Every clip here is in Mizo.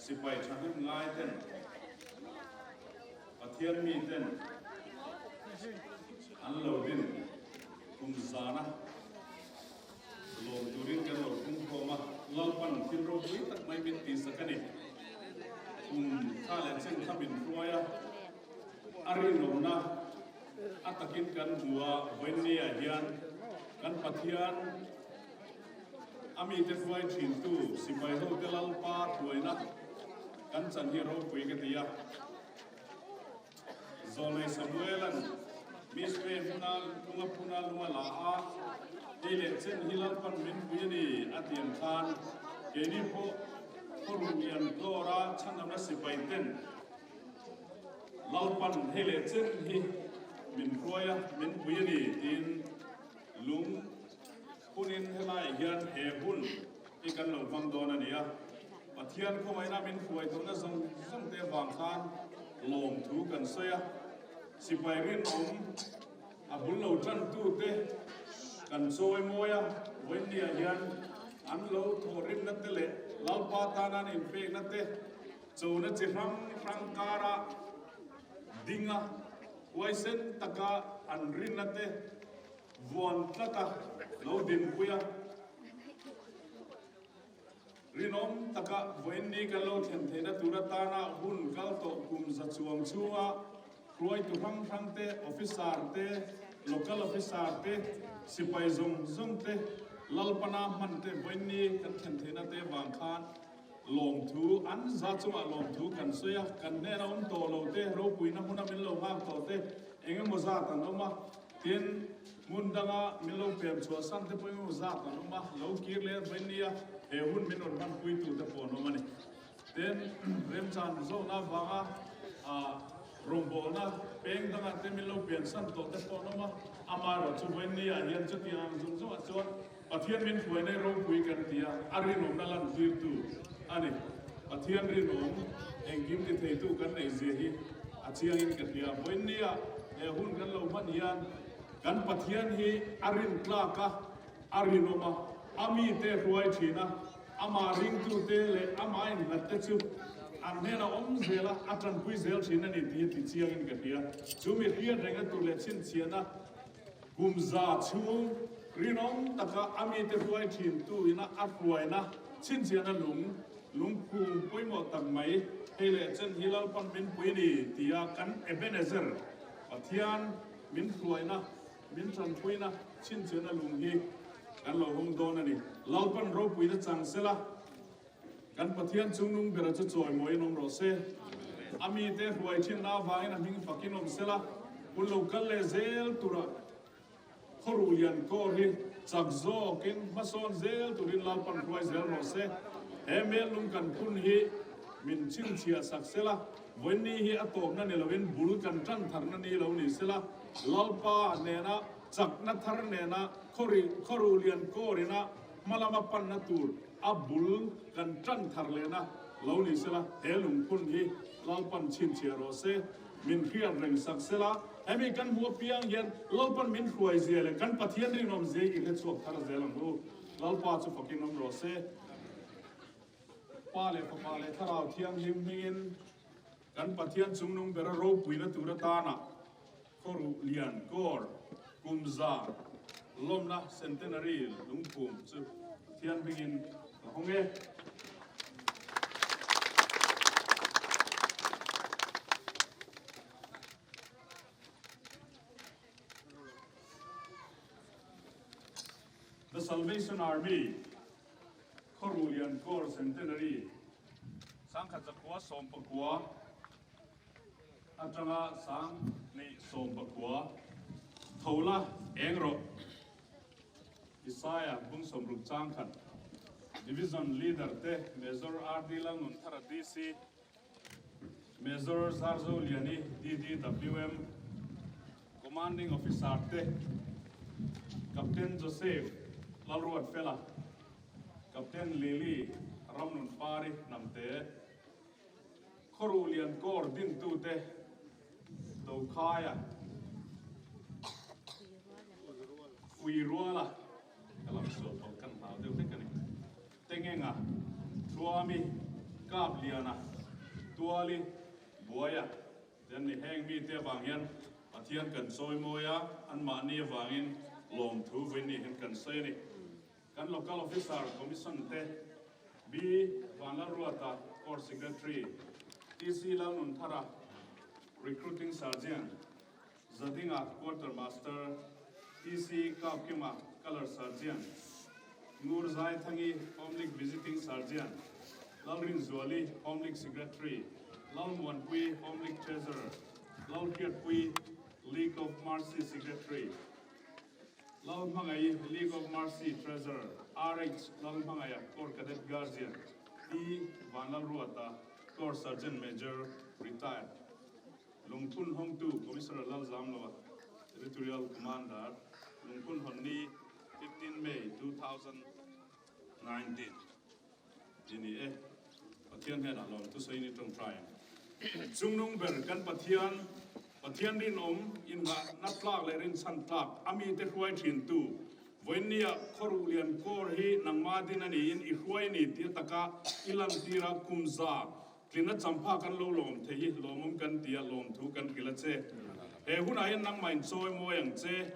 Sipai thahnem ngai ten Pathian mi ten an lo din kum zana lawm turin kan lo phung khawm a, Lalpan thil ropui tak mai min tihsak a ni. Kum kha leh chen kha min hruai a, a rinawmna a takin kan hmu a, vawiinniah hian kan Pathian a mite hruai thintu sipai hote Lalpa thuaina kan chan hi ropui ka ti a. Zawlei Samuela'n Mizpe hmuna lunga phuna lunga la a, hei leh chen hi Lalpan min pui a ni a ti ang khan keini pawh khaw lian tlawra chhanamna sipai ten Lalpan hei leh chen hi min hruai a, min pui a ni tiin lung hunin helaiah hian he hun hi kan lo hmang dawn a ni a. Pathian khawngaihna min hruai tawhna zawng zawng te avang khan lawmthu kan sawi a, sipai rinawm a bul lo tantute kan chawi mawi a, vawiinniah hian an lo thawhrimna te leh Lalpa tana an inpekna te chona chi hrang hrang kara dinga huaisen taka an rinna te vuan tlata lo dinpui a. Rinawm taka vawiinni kan lo thlen theihna tur atana hun kal tawh kum za chuang chhunga hruaitu hrang hrang te, officer te, local officer te, sipai zawng zawng te, Lalpana hman te vawiinni kan thlen theihna te vang khan lawmthu an za chungah lawmthu kan sawi a, kan hnena awm tawh lo te, ropuina hmuna min lo nghak tawh te engemaw zat an awm a. Tin, hmun danga min lo pem chhuah san te pawh emaw zat an awm a, lo kir leh mai nia, he hun min rawn hmanpuitu te pawh an awm a ni. Tin, remchan zawhna avanga rawngbawlna peng dangah te min lo pian san tawh te pawh an awm a, amaherawh chu vawinia hian chutiang ang zawng zawngah chuan Pathian min hruaina ropui kan ti a, a rinawmna lantirtu a ni. Pathian rinawm engkim ti theitu kan neih zia hi a chiangin ka hria. Vawiinnia he hun kan lo hman hian kan Pathian hi a rintlak a, a rinawm a, a mite hruai thin a, amah ringtute leh amah innghatte chu an hnenah awm zel a, a tanpui zel thin a ni tih hi ti chiangin ka hria. Chu mi hriat renga tur leh chhinchhiahna Kum za chhung rinawm taka a mite hruai thintu ina a hruaina chhinchhiahna lung lungphung pawimawh tak mai hei leh chen hi Lalpan min pui ni tia kan Ebenezer Pathian min hruaina min tanpuina chhinchhiahna lung hi kan lo hawng dawn a ni. Lalpan ropuina chang sela Kan Pathian chungnung bera chu chawimawiin awm rawh se. A mite hruai thinna avangin a hming fakin awm sela, hun lo kal leh zel tura khawruh lian kawr hi chak zawkin hmasawn zel turin Lalpan hruai zel rawh se. He mellung kan phun hi min chhinchhiah sak sela, vawiinni hi a tawpna ni loin bul kan tan tharna ni lo ni sela, Lalpa nena chakna thar nena khawruh lian kawrina hmalama panna tur A bul kan tan thar lehna lo ni sela, he lungphun hi Lalpan chhinchhiah rawh se, min hriat reng sak sela, hemi kan hmuh apiang hian Lalpan min hruai zia leh kan Pathian rinawm zia i hrechhuak thar zel ang u. Lalpa chu fakin awm rawh se. Pa leh Fapa leh Thlarau Thianghlim hmingin kan Pathian chungnung bera ropuina tur atana Khawruh lian kawr kum za lawmna Centenary lungphum chu Pathian hmingin ka hawng e. The Salvation Army Khawruh lian kawr Centenary 1919 Atanga 2019 tho la eng rawh. Isaiah bung 60 chang khat Division Leader te Major RD Lalnunthara DC, Major Zarzo Liani DDWM, Commanding Officer te Captain Joseph Lalruatfela, Captain Lily Ramnunpari Hnamte, Khawruh lian kawr dintute Dokhaia ui ruala ka lam sual pawh kan hlau deuh hlek a ni. Tengenga Thuami. Kapliana, Tuali, Buaia te an ni. Heng mite avang hian Pathian kan chawimawi a, anmahni avangin lawmthu vawiin hian kan sawi a ni. Kan Local Officer Commission te B. Vanlalruata, Corps Secretary, TC Lalnunthara, Recruiting Sergeant, Zadinga, Quarter Master, TC Kapkima, Colour Sergeant, Ngur Zaithangi, Home League Visiting Sergeant, Lalrinzuali, Home League Secretary, Lalmuanpui, Home League Treasurer, Lalhriatpui, League of Mercy Secretary, Lalhmangaih, League of Mercy Treasurer, RH Lalhmangaia, Corps Cadet Guardian, T Vanlalruata, Corps Sergeant Major, Retired, Lungphun Hawngtu Commissioner Lalzamlova, Territorial Commander, Lungphun Hawnni, 15 May 2019. Ti ni e, Pathian hnenah lawm thusawi ni tawngtai ang. Chungnung ber kan Pathian, Pathian rinawm, inrahna tlak leh rinchhan tlak, a mite hruai thintu, vawiinnia khawruh lian kawr hi nangmah din a niin i hruai ni tia taka i lantir a, kum za tlina champha kan lo lawm thei hi lawmawm kan ti a, lawmthu kan hrilh a che. He hunah hian nangmah in chawi mawi ang che,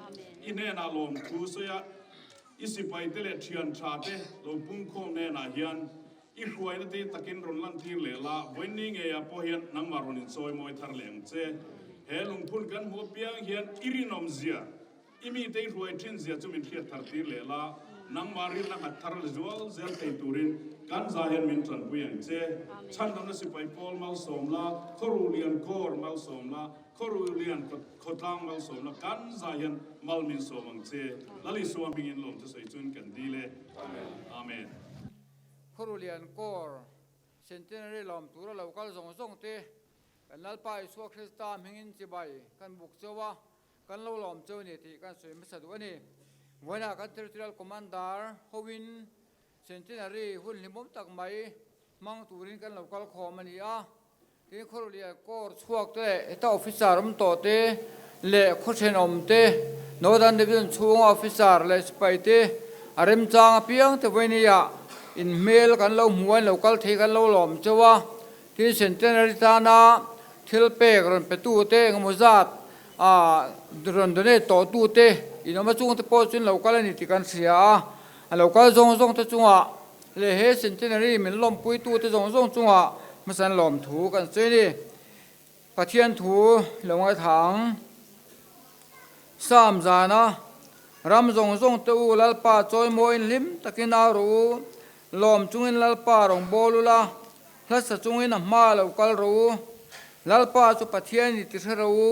i hnenah lawmthu sawi a, I sipaite leh thian tha te lo pungkhawm hnenah hian i hruaina te takin rawn lantir leh la, vawiinni ngeiah pawh hian nangmah rawn inchawi mawi thar leh ang che. He lungphun kan hmuh apiang hian i rinawm zia, i mite i hruai thin zia chu min hriat thar tir leh la, nangmah rinna nghat thar zual zel thei turin kan za hian min tanpui ang che. Chhandamna sipai pawl malsawm la, khawruh lian kawr malsawm la, Khawruh lian khawtlang malsawmna kan zah hian mal min sawm ang che. Lal Isua hmingin lawm thusawi chuan kan dil e. Amen. Khawruh lian kawr Centenary lawm tura lo kal zawng zawng te kan Lalpa Isua Krista hmingin chibai kan buk cheu a, kan lo lawm cheu ni tih kan sawi hmasa duh a ni. Vawiinah kan Territorial Commander hoin Centenary hun hlimawm tak mai hmang turin kan lo kal khawm a ni a. Tin Khawruhlian Corps chhuak te leh heta officer awm tawh te leh khaw thenawm te, Northern Division chhunga officer leh sipai te a remchang apiang te vawinia inhmel kan lo hmu a, in lo kal thei kan lo lawm cheu a. Tin Centenary tana thil pek rawn pe tu te engemaw zat rawn donate tawh tu te in awm a chung te pawh chu in lo kal a ni tih kan hria a, a lo kal zawng zawng te chungah Leh he Centenary min lawmpuitute zawng zawng chungah hmasan lawmthu kan sawi a ni. Pathian thu lo ngaithla ang. Psalm zana ram zawng zawng te u Lalpa chawimawiin hlim takin au rawh u, lawm chungin Lalpa rawngbâwl ula, hlasa chungin a hma lo kal rawh u. Lalpa chu Pathian i ti hre rawh u,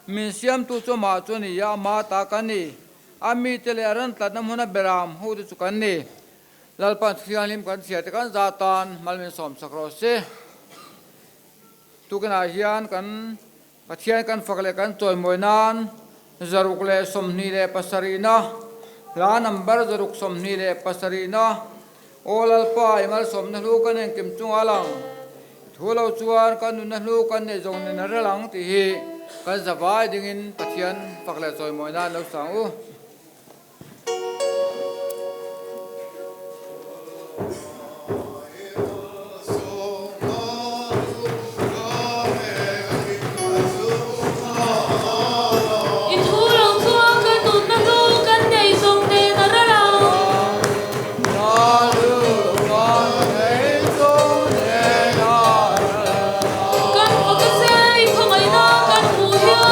min siamtu chu amah chu a ni a, ama ta kan ni. A mite leh a ran tlatna hmuna beram hote chu kan ni. Lalpan Thianghlim kan chhiar te kan za tan mal min sawm sak rawh se. Tukinah hian kan Pathian kan fak leh kan chawimawi nan 127na hla number 127na Aw Lalpa i malsawmna hlu kan engkim chunga lang i thu lo chuan kan nunna hlu kan neih zawng nen a rel ang tih hi kan zavai dingin Pathian fak leh chawimawi nan lo sang u. I thu lo chuan kan nunna hlu kan nei zawng nen a ral ang. Kan fak a che i khawngaihna kan hmuh hian.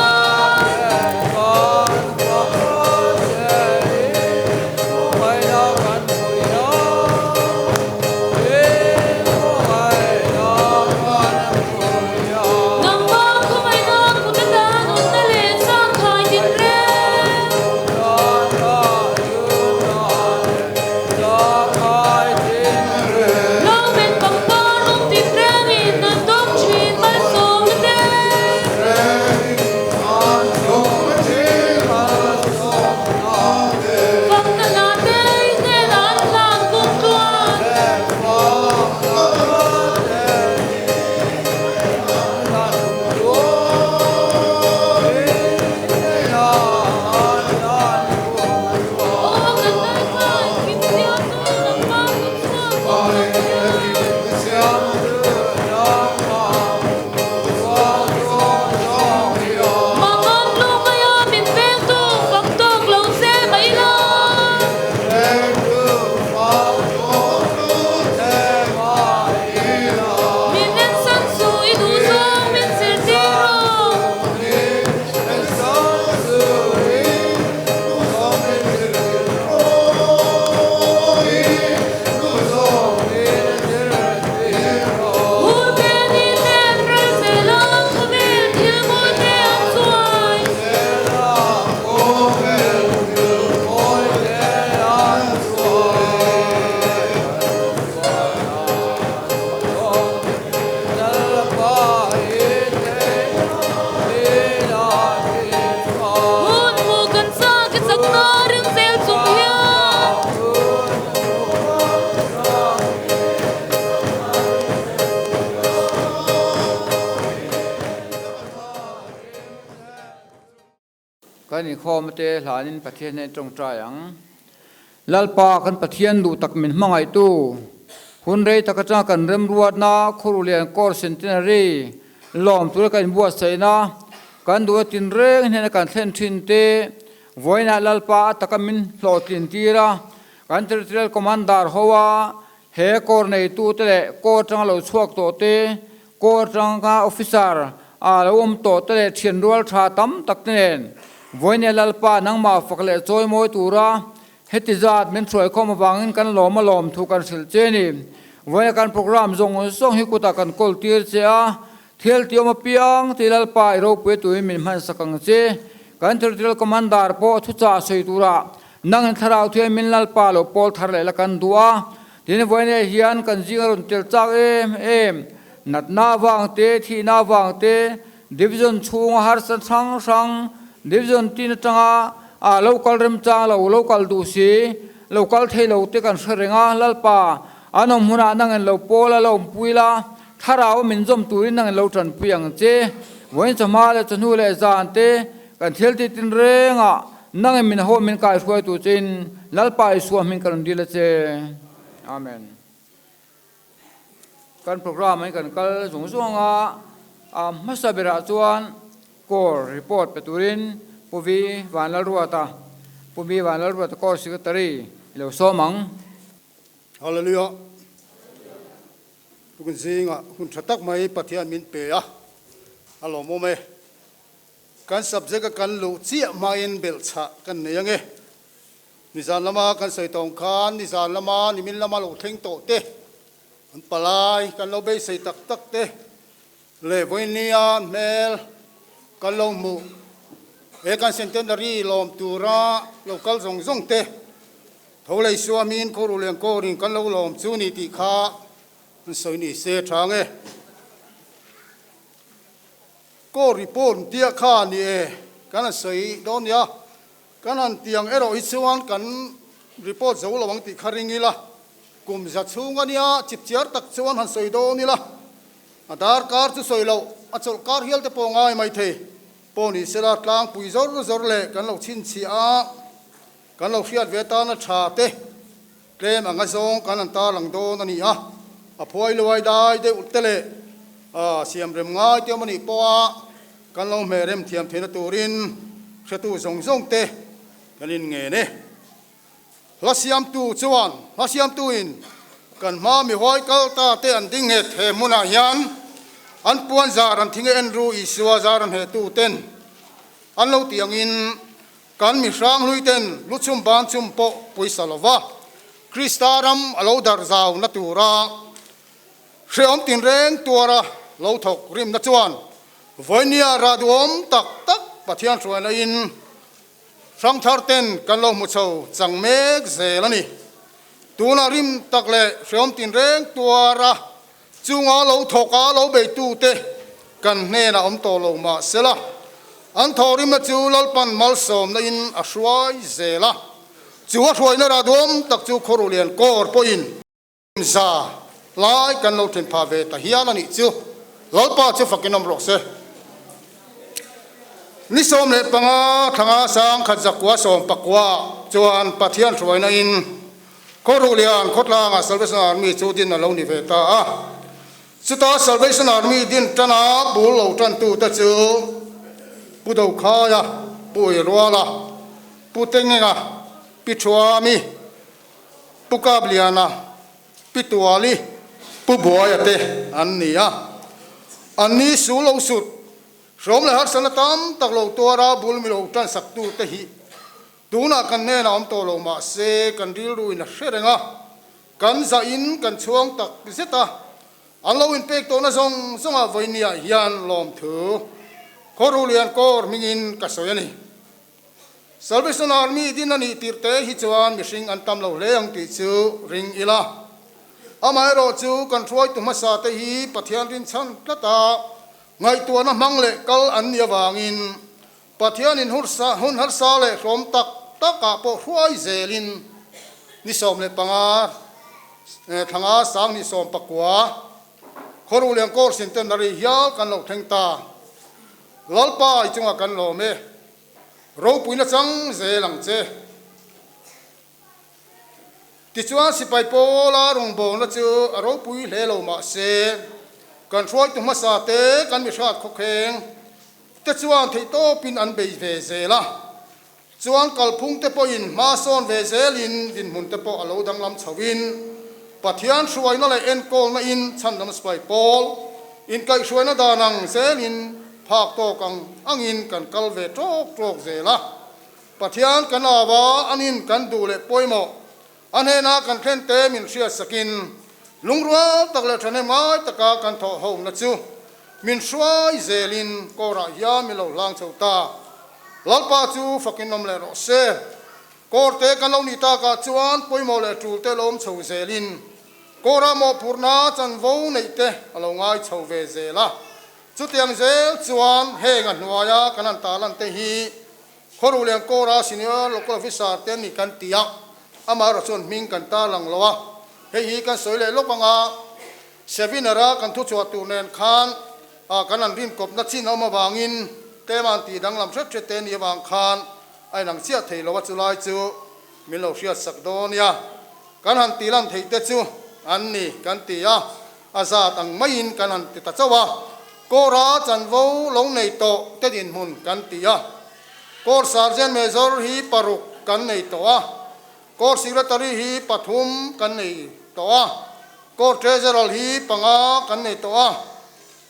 Kan inkhawm te hlanin Pathian hnen tawngtai ang. Lalpa kan Pathian duh tak min hmangaihtu, hun rei tak atanga kan remruatna Khurulian Corps Centenary lawm tura kan inbuatsaihna kan duhna tinreng hnena kan thlen thin te vawiinah Lalpa a taka min hlawhtlin tir a, kan Territorial Commander hoa he Corps neitute leh Corps atanga lo chhuak tawh te Corps atanga Officer a lo awm tawh te leh thian rual tha tam tak te nen vawinia Lalpa nangmah fak leh chawi mawi tura heti zat min hruaikhawm avangin kan lawm a lawm thu kan hrilh che ni. Vawinia kan program zawng zawng hi kutah kan kawl tir che a, thil ti awm apiang tih Lalpa i ropui tuin min hmansak ang che. Kan Territorial Commander pawh thuchah sawi tura nangin thlarau thian min Lalpa lo pawl thar leh la kan duh a, Tin, vawiinah hian kan zing a rawn tel chak em em. Natna avang te, thihna avang te, division chhunga harsa hrang hrang, division tin atanga a lo kal remchang lo, lo kal duh si, lo kal thei lo te kan hre reng a, Lalpa, an awm hunah nangin lo pawl a, lo awmpui la, thlarau min zawm turin nangin lo tanpui ang che. Vawiin chawhma leh chawhnu leh zan te kan thil tih tin rengah Nangin min haw min kaihruaitu chein Lalpa Isua hming ka rawn dil a che. Amen. Kan program in kan kal zung zung anga a hmasa berah chuan Corps report pe turin Pu Vi Vanlalruata, Pu Vi Vanlalruata Corps Secretary i lo sawm ang. Hallelujah. Tukin zingah hun tha tak mai Pathian min pe a, a lawmawm e. Kan subject a kan luh chiah hmain belhchhah kan nei ange. Nizan lama kan sawi tawng khan nizan lama nimin lama lo thleng tawh te, an palai kan lo beisei tak tak te leh vawinia hmel kan lo hmuh he kan centenary lawm tura lo kal zawng zawng te tho lei suamin Khawruhlian Kawrin kan lo lawm chu ni tih kha an sawi ni se tha ange. Kaw report tia kha ni e, kan han sawi dawn nia. Kan han tiang erawh hi chuan kan report zo lo ang tih kha ring ila, kum za chhung a nia, chipchiar tak chuan han sawi dawn ila, a darkar chu sawi loh, a chawlh kar hial te pawh ngai mai thei pawh ni sela, tlangpui zawr zawr leh kan lo chhinchhiah a, kan lo hriat ve tana tha te Tlem anga zawng kan han tarlang dawn a ni a, a phuai luai dai deuh te leh siam rem ngai te awm a nih pawha kan lo hmeh rem thiam theihna turin hretu zawng zawng te kan inngen e. Hla siamtu chuan hla siamtuin kan hma mi huai kal ta te an ding nghet he hmunah hian an puan zar an thing e en ru Isua zar an hehtu ten an lo tih angin Kan mi hranghlui ten lu chhum ban chhum pawh pawisa lo va, Krista ram a lo darh zau na tura hrehawm tinreng tuara lo thawk rimna chuan vawinia rah duhawm tak tak Pathian hruaina in hrangthar ten kan lo hmu chho chang mek zel a ni. Tuna rim tak leh hrehawm tinreng tuara Chunga lo thawk a lo beitute kan hnenah awm tawh lo mah sela, an thawhrimna chu Lalpan malsawmna in a hruai zel a. Chu a hruaina rah duam tak chu Khawruhlian Corps pawhin za lai kan lo then phah ve ta hial a nih chu. Lalpa chu fakin awm rawh se. Ni 15 thlanga 1000 10 chuan Pathian hruaina in Khawruhlian khawtlangah Salvation Army chu din a lo ni ve ta a. Chuta Salvation Army din tana bul lo tantute chu Pu Dokhaia, Pu Uiruala, Pu Tengenga, Pi Thuami, Pu Kapliana, Pi Tuali, Pu Buaia te an ni a. Anni su lo sut, hrawm leh harsatna tam tak lo tuara bul mi lo tansaktute hi Tunah kan hnenah awm tawh lo mah se kan rilruin a hre reng a, kan zahin kan chhuang tak zet a, an lo inpek tawhna zawng zawngah vawinia hian lawmthu Khawruhlian Corps hmingin ka sawi a ni. Salvation Army din a nih tirh te hi chuan mihring an tam lo hle ang tih chu ring ila. Amaherawhchu kan hruaitu hmasa te hi Pathian rinchhan tlata ngaihtuahna hmang leh kal an nih avangin Pathianin hun harsa leh hlawm tak takah pawh hruai zelin ni 15 thlanga 2019 Khawruhlian Corps Centenary hial kan lo thleng ta. Lalpa i chungah kan lawm e. Ropuina chang zel ang che. Tichuan sipai pawla rawngbawlna chu a ropui hle lo mah se, kan hruaitu hmasa te kan mihrat khawkheng te chuan theihtawpin an bei ve zel a. Chuan kalphung te pawhin hma sawn ve zelin dinhmun te pawh a lo danglam chhoin Pathian hruaina leh enkawlna in chhandam sipai pawl inkaihhruaina dan ang zelin phak tawk ang angin kan kal ve tawk tawk zel a. Pathian kan au a, anin kan duh leh pawimawh a hnena kan thlen te min hriatsakin lungrual tak leh thahnem ngai taka kan thawh hona chu min hruai zelin kawrah hian min lo hlang chho ta. Lalpa chu fakin awm leh rawh se. Kawrte kan lo nih takah chuan pawimawh leh tulte lo awm chho zelin kawrah mawhphurhna chanvo neih te a lo ngai chho ve zel a. Chutiang zel chuan heng a hnuaia kan han tarlan te hi Khawruhlian Kawra Senior Local Officer te an nih kan ti a, amaherawh chuan hming kan tarlang lo a, hei hi kan sawi leh lawk anga Seminar-a kan thuchhuah tur nen khan kan an rinkawpna chin a awm avangin tlema an tih danglam hret hret te nih avang khan a inang chiah thei lo a, chulai chu min lo hriatsak dawn nia. Kan han tih lan theih te chu an ni kan ti a, a zat ang maiin kan han ti ta chauh a. Kawra chanvo lo nei tawh te dinhmun kan ti a. Kawr Sergeant Major hi paruk kan nei tawh a, Kawr Secretary hi pathum kan nei tawh a, Kawr Treasurer hi panga kan nei tawh a,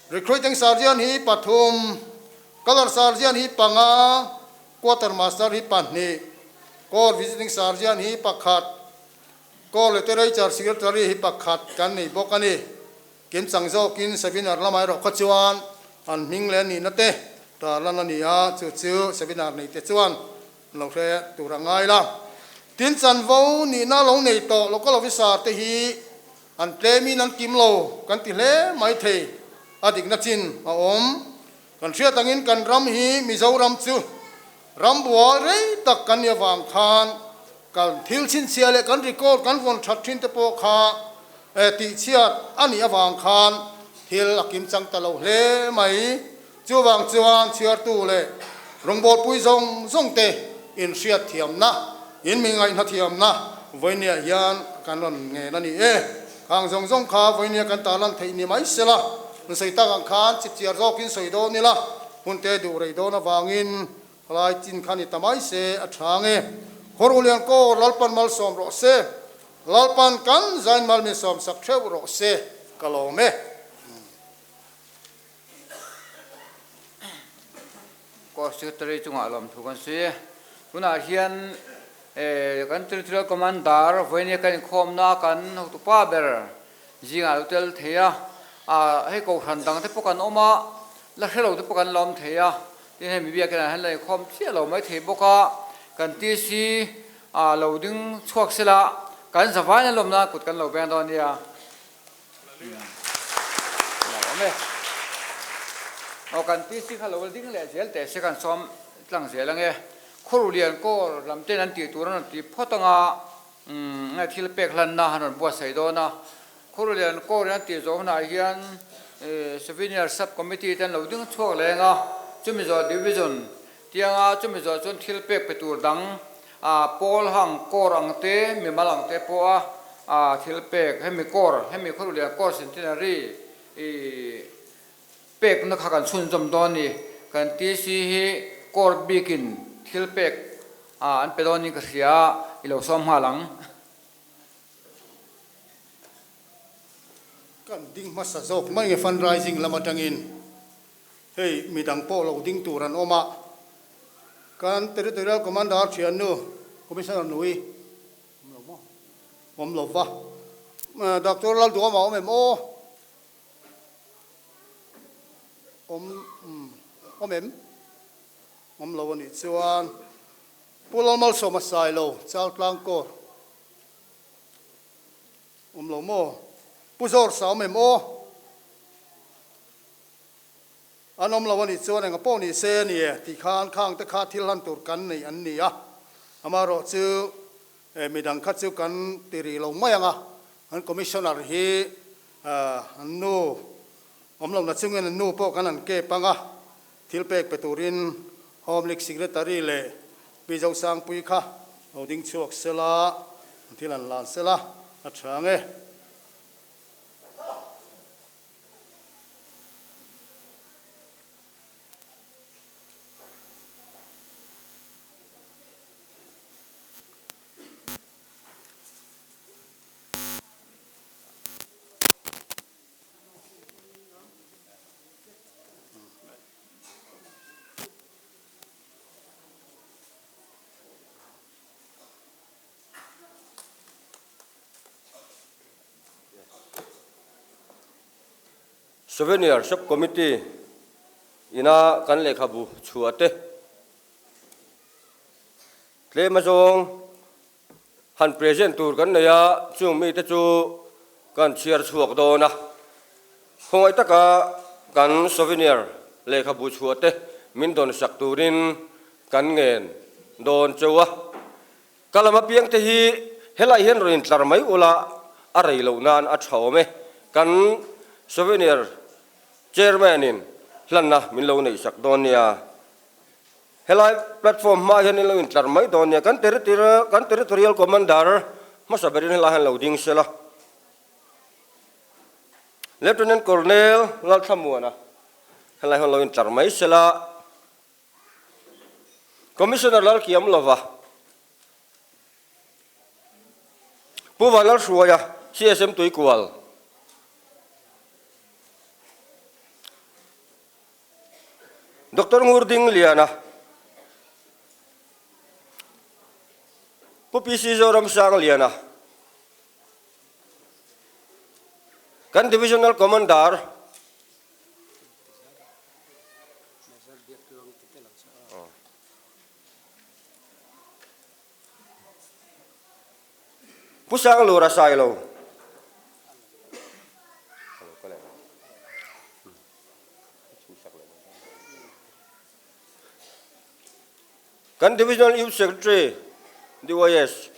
Recruiting Sergeant hi pathum, Colour Sergeant hi panga, Quarter Master hi pahnih, Corps Visiting Sergeant hi pakhat, Corps Literature Secretary hi pakhat kan nei bawk a ni. Kim chang zawkin seminar lamah erawh kha chuan an hming leh nihna te tarlan a ni a, chu chu seminar nei te chuan an lo hre tur a ngai la. Tin, chanvo nihna lo nei tawh local officer te hi an tlemin an kim lo kan ti hle mai thei, a dikna chin a awm. Kan hriat angin kan ram hi Mizoram chu ram buai rei tak kan nih avang khan kan thil chhinchhiah leh kan record kan vawn that thin te pawh kha tihchhiat a nih avang khan thil a kim chang ta lo hle mai. Chuvang chuan chhiartu leh rawngbawlpui zawng zawng te inhriat thiamna, in mi ngaihna thiamna vawinia hian kan rawn ngen a ni e. Khang zawng zawng kha vawinia kan tarlan theih ni mai sela, An sawi tak ang khan chipchiar zawkin sawi dawn ila, hun te duh rei dawn avangin khalai chin kha ni ta mai se a tha nge. Khawruhlian Kawr Lalpan malsawm rawh se, Lalpan kan zain mal min sawmsak theuh rawh se, ka lawm e. Court Secretary chungah lawmthu kan sawi e. Tunah hian kan Territorial Commander vawinia kan inkhawmna kan hotupa ber Zingah lo tel thei a, ah hei kohhran dang te pawh kan awm a, la hre lo te pawh kan la awm thei a, tin hei mi biakin ah hian la inkhawm chiah lo mai thei bawk a, kan TC ah lo ding chhuak sela kan zavain a lawm nan kut kan lo veng dawn nia. Lo awm e. Aw kan TC kha lo ding leh zel teh se kan sawm tlang zel ange. Khawruhlian kawl lam ten an tih tur an rawn ti phawt anga Umm nge thil pek hlanna han rawn buatsaih dawn a, Khawruhlian Corps in a tih zawh hunah hian Souvenir Sub Committee te an lo ding chhuak leng a, chumi zawh Division tianga chumi zawh chuan thil pek pe tur dang ah Pawl hang Corps ang te mimal ang te pawh a thil pek hemi Corps hemi Khawruhlian Corps Centenary ih Pekna kha kan chhunzawm dawn ni. Kan TC hi court bikin thil pek an pe dawn in ka hria a, i lo sawm nghal ang. Kan ding hmasa zawk mai nge fundraising lam atangin hei midang pawh lo ding tur an awm a, kan Territorial Commander thiannu Commissioner Nui awm lo maw? Awm lo va. Doctor Lalduama awm em aw? Awm awm em? Awm lo a nih chuan Pu Lalmalsawma Sailo, Chaltlang Corps. Awm lo maw? Pu Zawrsa awm em aw? An awm lo a nih chuan enga pawh ni se a ni e tih khan khang te kha thil hlan tur kan nei an ni a. Amaherawh chu midang kha chu kan ti rih lo mai ang a, An Commissioner hi an nu awm lohna chungin an nu pawh kan han kep ang a, thil pek pe turin Home League Secretary leh. Pi Zosangpuii kha lo ding chhuak sela, thil an lan sela a tha ang e. Souvenir Sub Committee ina kan lehkhabu chhuah te tlem azawng han present tur kan nei a, chung mite chu kan chhiar chhuak dawn a. Khawngaih taka kan souvenir lehkhabu chhuah te min dawn sak turin kan ngen dawn cheu a. Ka lam apiang te hi helai hian rawn intlar mai ula a rei loh nan a tha awm e. Kan souvenir chairman in hlanna min lo neih sak dawn nia. Helai platform hma hian in lo intlar mai dawn nia. Kan kan territorial commander hmasa berin helai hian lo ding sela. Lieutenant Colonel Lalthlamuana helai hian lo intlar mai sela. Commissioner Lalkiam lova Pu Vanlalhruaia CSM Tuikual Doctor Ngurdingliana Pu PC Zoramsangliana Kan Divisional Commander Pu Sanglura Sailo. Kan Divisional Youth Secretary DYS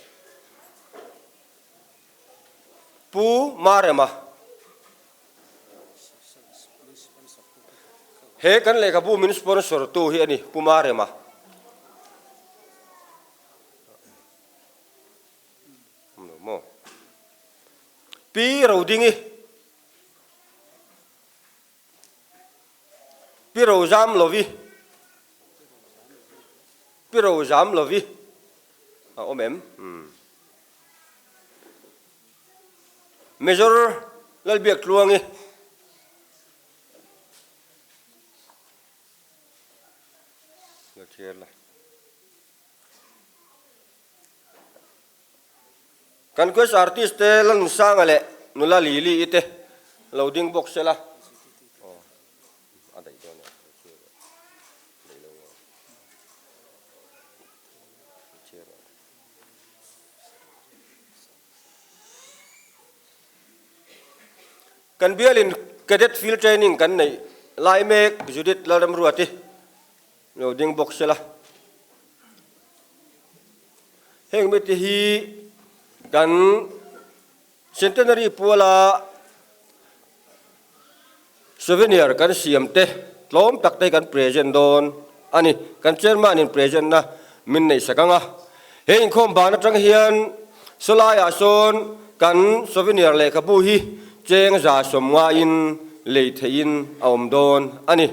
Pu Marema. He kan lehkhabu min sponsor tu hi a ni, Pu Marema. Pi Rodingi. Pi Rozam Lovi. Pi Rozam Lovi. A awm em? Major Lalbiak Tluangi. Kan quest artist te Lalnunsanga leh nula Lily i te lo ding bawk sela. Kan bialin Cadet Field Training kan neih lai mek Judith Lalramruati lo ding bawk sela. Heng mite hi kan Centenary puala souvenir kan siam te tlawm tak te kan present dawn a ni. Kan chairman in present na min neih sak ang a. He inkhawm ban atang hian sawlaiah sawn kan souvenir lehkhabu hi cheng za sawmnga in lei theihin a awm dawn a ni.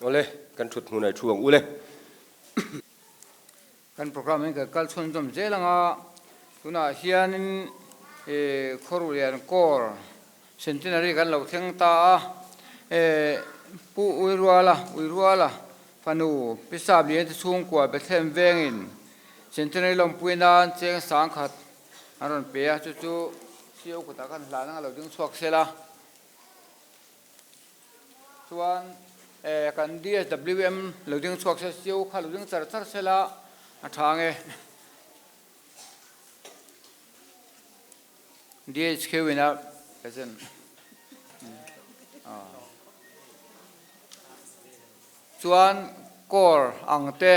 Awle, kan thut hmunah i thu ang ule. Kan programme in kan kal chhunzawm zel ang a, tunah hianin Khawruhlian Corps Centenary kan lo thleng ta a, Pu Uiruala, Uiruala. Fanu, Pi Sap Lian te chhungkua Bethlehem vengin Centenary lawmpui nan cheng sangkhat an rawn pe a, chu chu CEO kutah khan hlan anga lo ding chhuak sel a. Chuan kan DSWM lo ding chhuak sel, CEO kha lo ding char char sel a, a tha ang e. DHQ in a present. Chuan Corps ang te,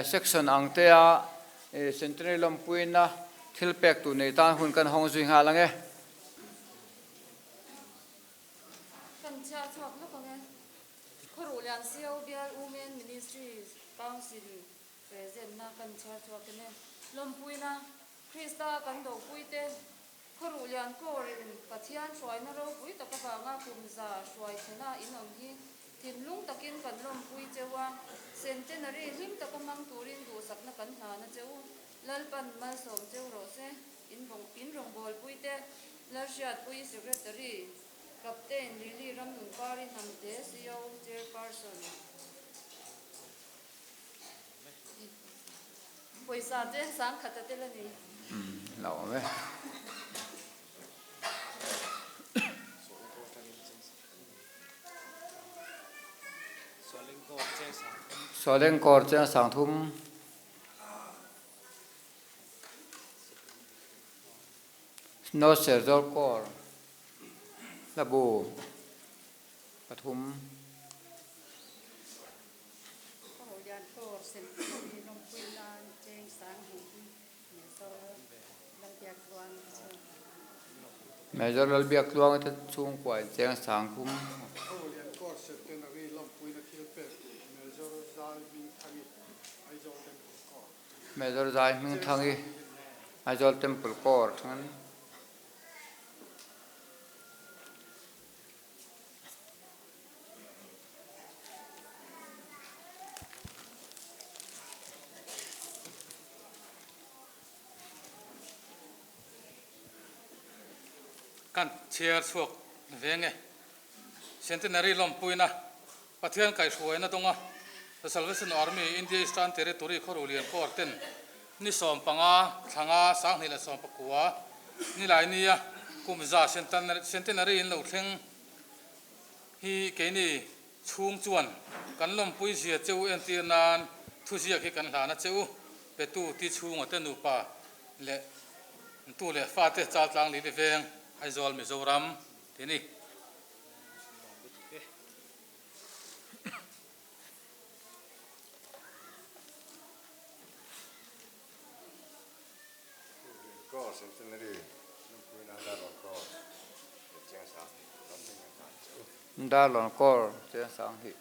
Section ang te a Centenary lawmpuina thil pek tur nei tan hun kan hawng zui nghal ang e. Kan chhiar chhuak lawk ang e. Khawruhlian CO Bial Women Ministry Council Present na kan chhiar chhuak em e. Lawmpuina Krista kan dopuite Khawruhlian Kawrin Pathian hruaina ropui tak avanga kum za hruai thena in awm hi thinlung takin kan lawmpui cheu a, Centenary hlim taka hmang turin duhsakna kan hlana cheu. Lalpan malsawm cheu rawh se. In in rawngbawlpuite Lalhriatpui Secretary, Captain Lily Ramnunpari Hnamte CO Chairperson. Pawisa cheng sangkhat a tel a ni. Umm lo awm e. Sawlengkawr cheng sangthum. North Serzawl Corps hlabu pathum. Major Lalbiaktluang te chhungkua in cheng sang thum. Major Zai Hmingthangi Aizawl Temple Corps atangin. Kan chhiar chhuak veng e. Centenary lawmpuina Pathian kaihhruaina dawnga The Salvation Army India Eastern Territory Khawruhlian Corps ten ni 15 thlanga 2019 Nilaini-a kum za Centenary in lo thleng hi keini chhung chuan kan lawmpui zia che u entir nan thuziak hi kan hlana che u petu ti chhunga te nupa leh tu leh fate Chaltlang Lili Veng Aizawl Mizoram ti ni. Darlawn Corps chiang sang hi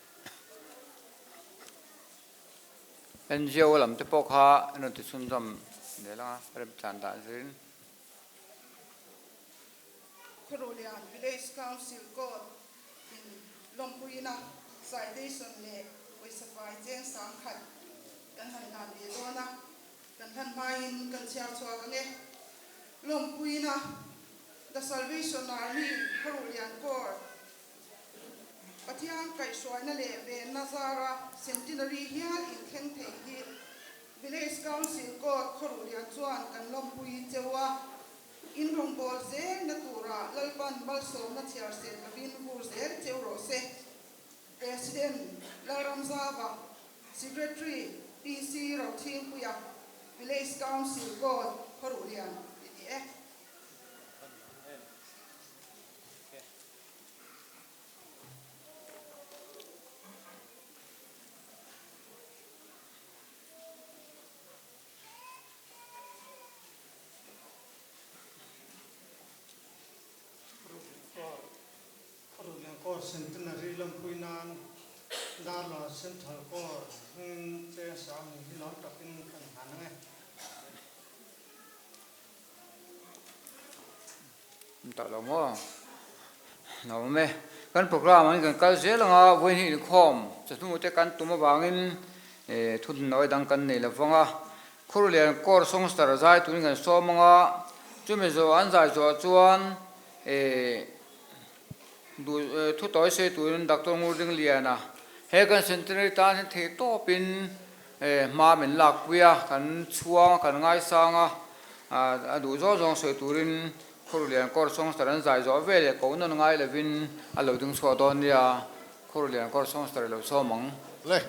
NGO lam te pawh kha an rawn ti chhunzawm zel ang a remchan dan zirin. Khawruhlian Village Council Court in lawmpuina citation leh pawisa fai cheng 10,000 kan han hlan ve dawn a, kan hlan hmain kan chhiar chhuak ang e. Lawmpuina The Salvation Army Khawruhlian Corps Pathian kaihhruaina leh venna zara Centenary hial inthleng thei hi Village Council Court Khawruhlian chuan kan lawmpui cheu a. In rawngbâwl zêlna tûra Lalpan malsâwmna chhiar sên lovin vur zêl cheu rawh se. President Lalramzava, Secretary PC Rothingpuia, Village Council Board Khawruhlian ti ni e. Ruhlian Corps Centenary lawmpui nan Darlawn Central Corps hming cheng sang ni hi lawm takin kan hman ang e. Tak lo maw? Nuam awm e. Kan program angin kan kal zel ang a, vawiin hi inkhawm chawhnu te kan tum avangin thutnawi dang kan nei lo vang a. Khurlian Corps Songster zai turin kan sawm ang a, chumi zawh an zai zawh chuan thu tawi sawi turin Doctor Ngurdingliana He kan Centenary tan hian theih tawpin hma min lakpui a, kan chhuang a, kan ngaisang a, a duh zawng zawng sawi turin Khawruhlian Corps Songster an zai zawh ve leh koh nawn ngai lovin a lo ding chhuak dawn nia, Khawruhlian Corps Songster i lo sawm ang. Le.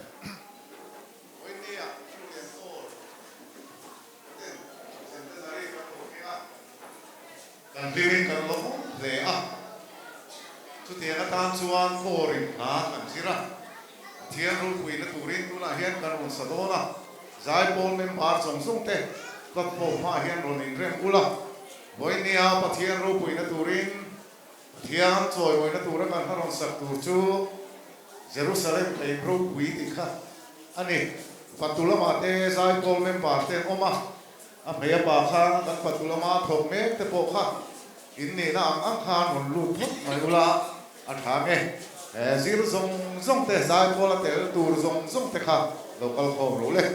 Vawinia Khawruhlian Corps ten Centenary kan lo thleng a, kan hlimin kan lo awm hle a, chutiang atan chuan Corps in hna kan zir a, Pathian ropuina turin tunah hian kan rawn sa dawn a, Zaipawl member zawng zawng te platform hmaah hian rawn inrem ula, vawinia Pathian ropuina turin Pathian chawimawina tura kan hla rawn sak tur chu Jerusalem ka in ropui tih kha a ni. Fatu lamah te Zaipawl member te an awm a, a hmei a pa khan kan fatu lama thawk mek te pawh kha in nihna ang ang khan rawn lut phawt mai ula a tha nge. Zir zawng zawng te Zaipawl a tel tur zawng zawng te kha lo kal khawm ro le.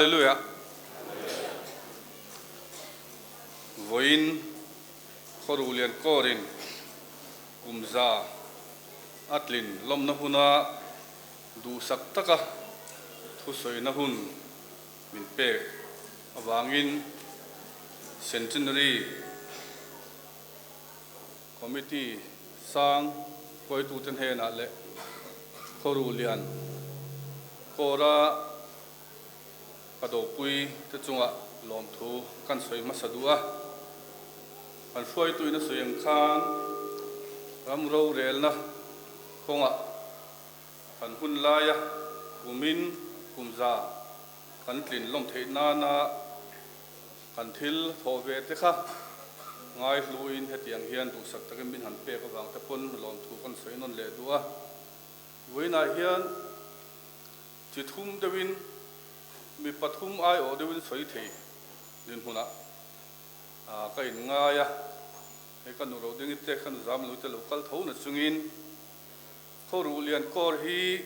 Hallelujah. Vawiin Khawruhlian Kawrin kumza a tlin lawmna huna duhsak taka thusawina hun min pek avangin Centenary Committee sang hruaitute hnenah leh Khawruhlian Kawra ka dopui te chungah lawmthu kan sawi hmasa duh a. Kan hruaituin a sawi ang khan ram rorelna kawngah kan hun laia kumin kumza kan tlin lawm theih nana kan thil thawh ve te kha ngaihluin hetiang hian duhsak takin min han pek avang te pawn lawmthu kan sawi nawn leh duh a. Vawiinah hian Chi thum deuhin, mi pathum aiawh deuhin sawi thei dinhmunah ka inngai a, hei ka nu ro dingin te, ka nu zam lo te lo kal tho na chungin Khawruh lian kawr hi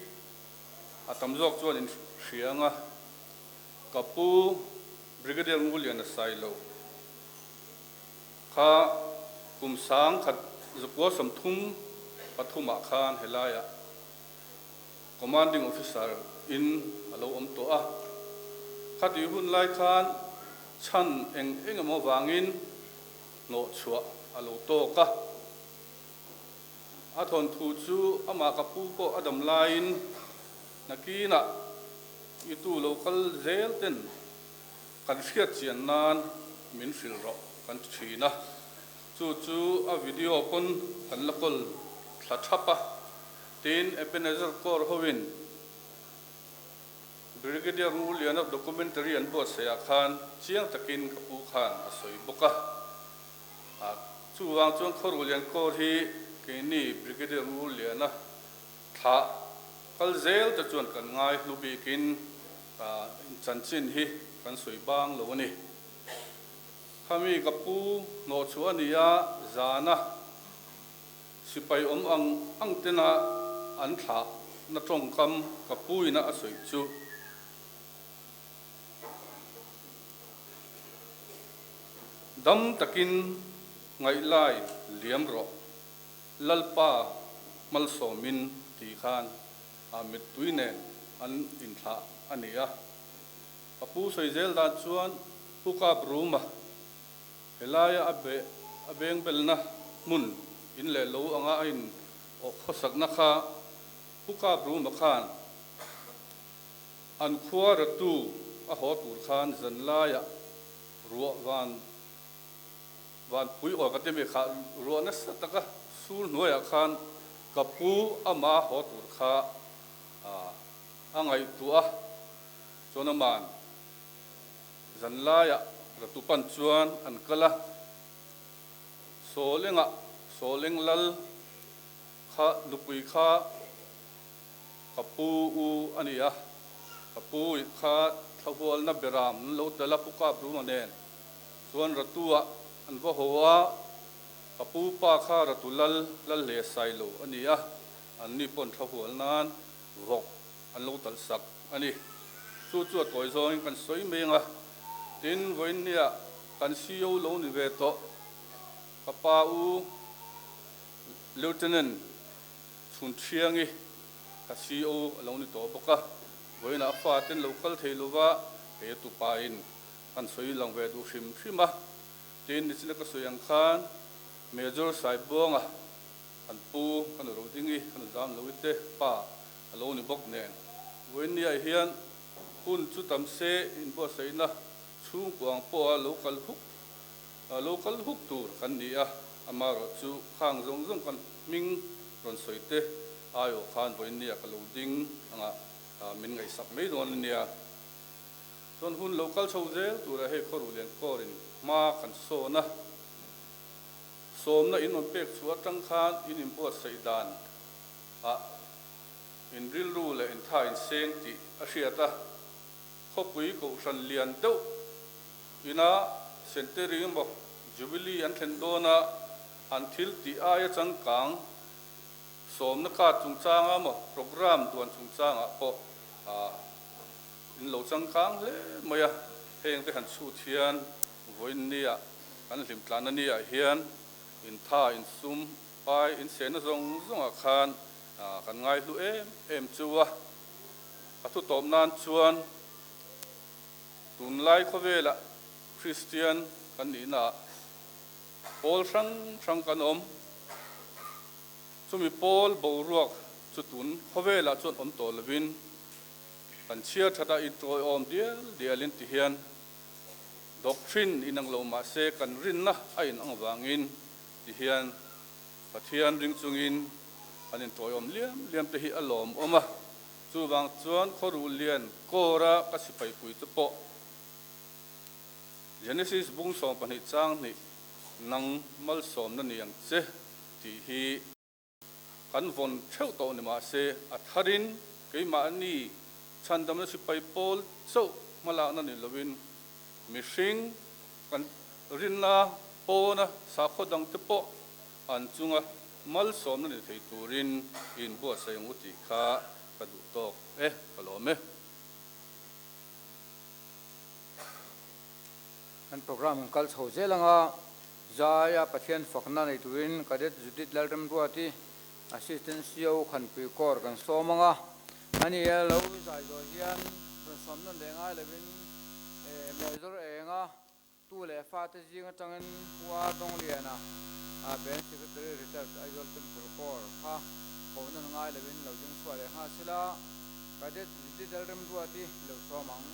a tam zawk chuan in hria ang a, ka pu Brigadier Nguliana Sailo kha kum 1000 1933 ah khan helaiah Commanding Officer in a lo awm tawh a. Khatih hun lai khan chhan eng eng emaw vangin hnawh chhuah a lo tawk a. A thawnthu chu amah ka pu pawh a dam laiin nakinah i tu lo kal zel ten kan hriat chian nan min hrilh rawh kan ti thin a. Chu chu a video pawn kan la kawl thla thap a. Tin, Ebenezer Corps hoin Brigadier Nguliana documentary an buatsaihah khan chiang takin ka pu khan a sawi bawk a. Chuvang chuan Khawruhlian Corps hi keini Brigadier Nguliana thlah kal zel te chuan kan ngai hlu bikin chanchin hi kan sawi bang lo a ni. Khami ka pu hnawhchhuah a ni a, zana Sipai awm ang ang tena an thlah na tawngkam ka puina a sawi chu. Dam takin ngaihlai liam rawh, Lalpa malsawmin ti khan a mittui nen an inthlah a ni a. Ka pu sawi zel dan chuan Pu Kap Ruma Helaia a beh a beng belna hmun in leh lo anga a in awh khawsakna kha Pu Kap Ruma khan an khua ratu a haw tur khan zan laiah ruah van van pui aw ka ti mai kha ruah nasa taka sur hnuaiah khan ka pu ama haw tur kha a ngaihtuah a, chuan aman Zanlaiah ratu pan chuan an kal a, Sawlengah Sawleng lal kha nupui kha ka pu u a ni a, ka pu kha thlahualna beram an lo tel a, Pu Kap Ruma nen chuan ratu-ah an va haw a, ka pu pa kha ratu lal lal hle sai lo a ni a, anni pawn thlahual nan vawk an lo talh sak a ni. Chu chu a tawi zawngin kan sawi mai ang a, tin vawiinniah kan CEO lo ni ve tawh ka pa u Lieutenant Chhunthiangi ka CEO a lo ni tawh bawk a, vawiinah a fa ten lo kal thei lova he tupain kan sawi lang ve duh hrim hrim a, tin nichina ka sawi ang khan Major Saibuanga kan pu ka nu Rodingi ka nu Zamlovi te pa a lo ni bawk nen. Vawiinniah hian hun chu tam se inbuatsaihna chhungkuang pawha lo kal huk lo kal huk tur kan ni a, amaherawh chu khang zawng zawng kan hming rawn sawi te aiawh khan vawiinniah ka lo ding anga min ngaihsak mai dawn a nia. Chuan hun lo kal chho zel tura hei Khawruhlian Kawrin hma kan sawn a, sawmna in rawn pek chhuah atang khan in inbuatsaih dan ah in rilru leh in tha in seng tih a hriat a, khawpui kohhran lian deuh ina Centenary emaw Jubilee an thlen dawna an thil tih aia changkang sawmna card chungchanga emaw programme duan chungchangah pawh ah. In lo changkang hle mai a, heng te han chhut hian vawiin nia kan hlim tlanna niah hian in tha, in sum pai, in sehna zawng zawngah khan kan ngaihlu em em chu a. A thu tawp nan chuan tunlai khawvelah Kristian kan nihnaah pawl hrang hrang kan awm. Chumi pawl boruak chu tun khawvelah chuan awm tawh lovin kan chhiar that a, intawiawm dial dialin ti hian doctrine inang lo mah se kan rinna a inang vangin ti hian Pathian ring chungin kan intawiawm liam liam te hi a lawmawm a. Chuvang chuan khawruh lian kawra ka sipai pui te pawh Genesis bung 12 chang hnih nang malsawmna ni ang che tih hi kan vawn theuh tawh ni mah se a tharin keimahni chhandamna sipai pawl chauh hmalakna ni lovin mihring kan rinna pawna sakhaw dangte pawh an chunga malsawmna ni thei turin inbuatsaih ang u tih kha ka duh tawk e, ka lawm e. Kan program kal chho zel anga Zaia Pathian fakna nei turin Cadet Judith Lalremruati, Assistant CO Khanpui Corps kan sawm anga, ani a lo zai zawh hian rawn sawm nawn leh ngai lovin Major Enga tu leh fate zing atangin Pua Dawngliana Branch Secretary Retired Aizawl Temple Corps kha ko nawn ngai lovin lo ding chhuah leh nghal sela, Cadet Judith Lalremruati lo sawm ang.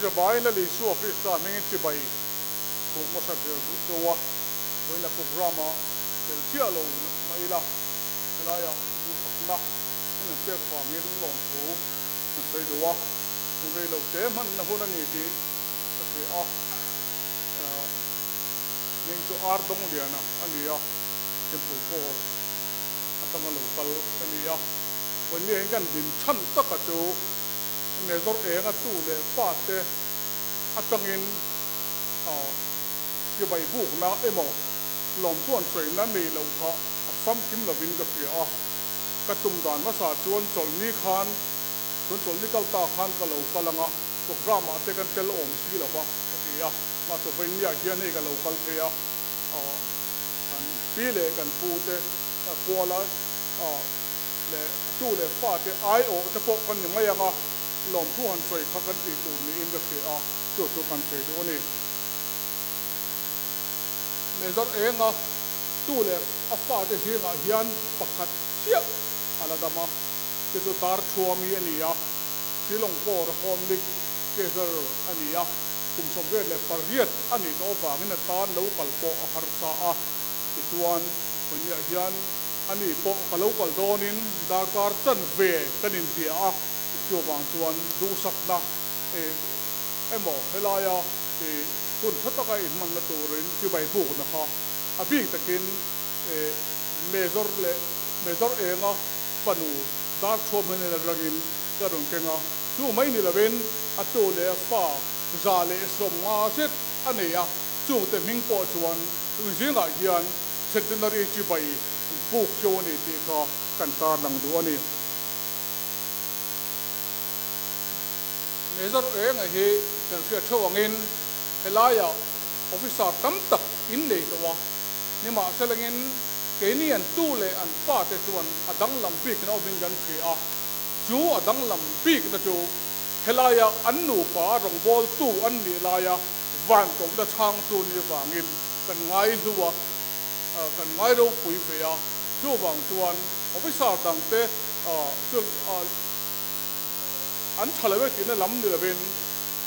Inzavain Lal Isua Krista hmingin chibai puk hmasa ber duh chauh a, vawiin a programme-a tel chiah lo mah ila, helaiah duhsakna an an pek avangin lawmthu an sawi duh a, hun rei lo te hmanna hun a ni tih ka hria a, hming chu Ar Dawngliana a ni a, Temple Corps atanga lo kal ka ni a, vawiin hian kan din chhan taka chu Major Enga tu leh fate atangin. Chibai bukna emaw lawmthuan sawina nei loh kha a famkim lovin ka hria a. Ka tum dan hmasa chuan chawlhni khan, tun chawlhni kal ta khan ka lo kal ang a, programme ah te kan tel awm si lo va ka ti a, mahse vawiinniah hian hei ka lo kal thei a, kan pi leh kan pu te kuala leh tu leh fa te aiawh te pawh kan ni mai ang a, lawmthu han sawi kha kan tih tur niin ka hria a, chu chu kan sawi duh a ni. Mezar enga tu leh a fate zingah hian pakhat chiah a la dam a, chu chu Darthuami a ni a, Shillong Corps Home League Treasurer a ni a, kum 28 a nih tawh avangin a tan lo kal pawh a harsa a, tichuan hmunniah hian ani pawh ka lo kal dawnin darkar chanve kan inbia a, chuvang chuan duhsakna emaw helaia hun tha taka inhmanna turin chibai bukna kha a bik takin Major leh Major Enga fanu Darthuam hian a rangin ka rawn keng a, chu mai ni lovin a tu leh a fa 150 zet a nei a, chungte hming pawh chuan tun zingah hian Centenary chibai buk cheu a ni tih kha kan tarlang duh a ni. Major Enga hi kan hriat theuh angin helaiah officer tam tak in nei tawh a, nimahselangin keini an tu leh an fate chuan a danglam bikna awmin kan hria a, chu a danglam bikna chu helaia an nupa rawngbawltu an nih laia van kohna chhangtu ni vangin kan ngai hlu a, kan ngai ropui ve a, chuvang chuan officer dangte chu an tha lo e tihna lam ni lovin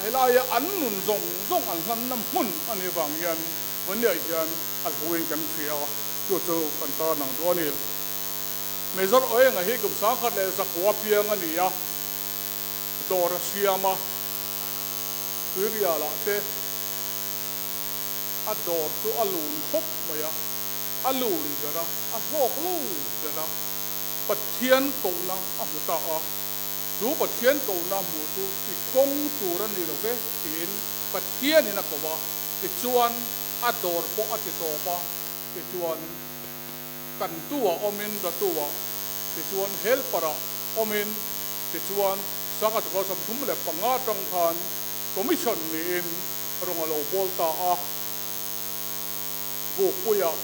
helaia an nun zawng zawng an hlanna hmun a nih vang hian Vawniah hian a hluin kan hria a, chu chu kan tan ang duh a ni. Major Oenga hi kum 1900 piang a ni a, dawr a siam a, tuirialah te a dawr chu a lun khawp mai a, a lun ber a, a hlawk lo ber a, Pathian kohna a hmu ta a, chu Pathian kohna hmuh chu i kawng tur a ni lo ve tiin Pathianin a ko a. Tichuan, a dawr pawh a ti tawp a, tichuan kan tu-ah awmin Ratu-ah, tichuan helper-ah awmin, tichuan 1935 atang khan Commission niin rawng a lo bawl ta a. Bukpuiah,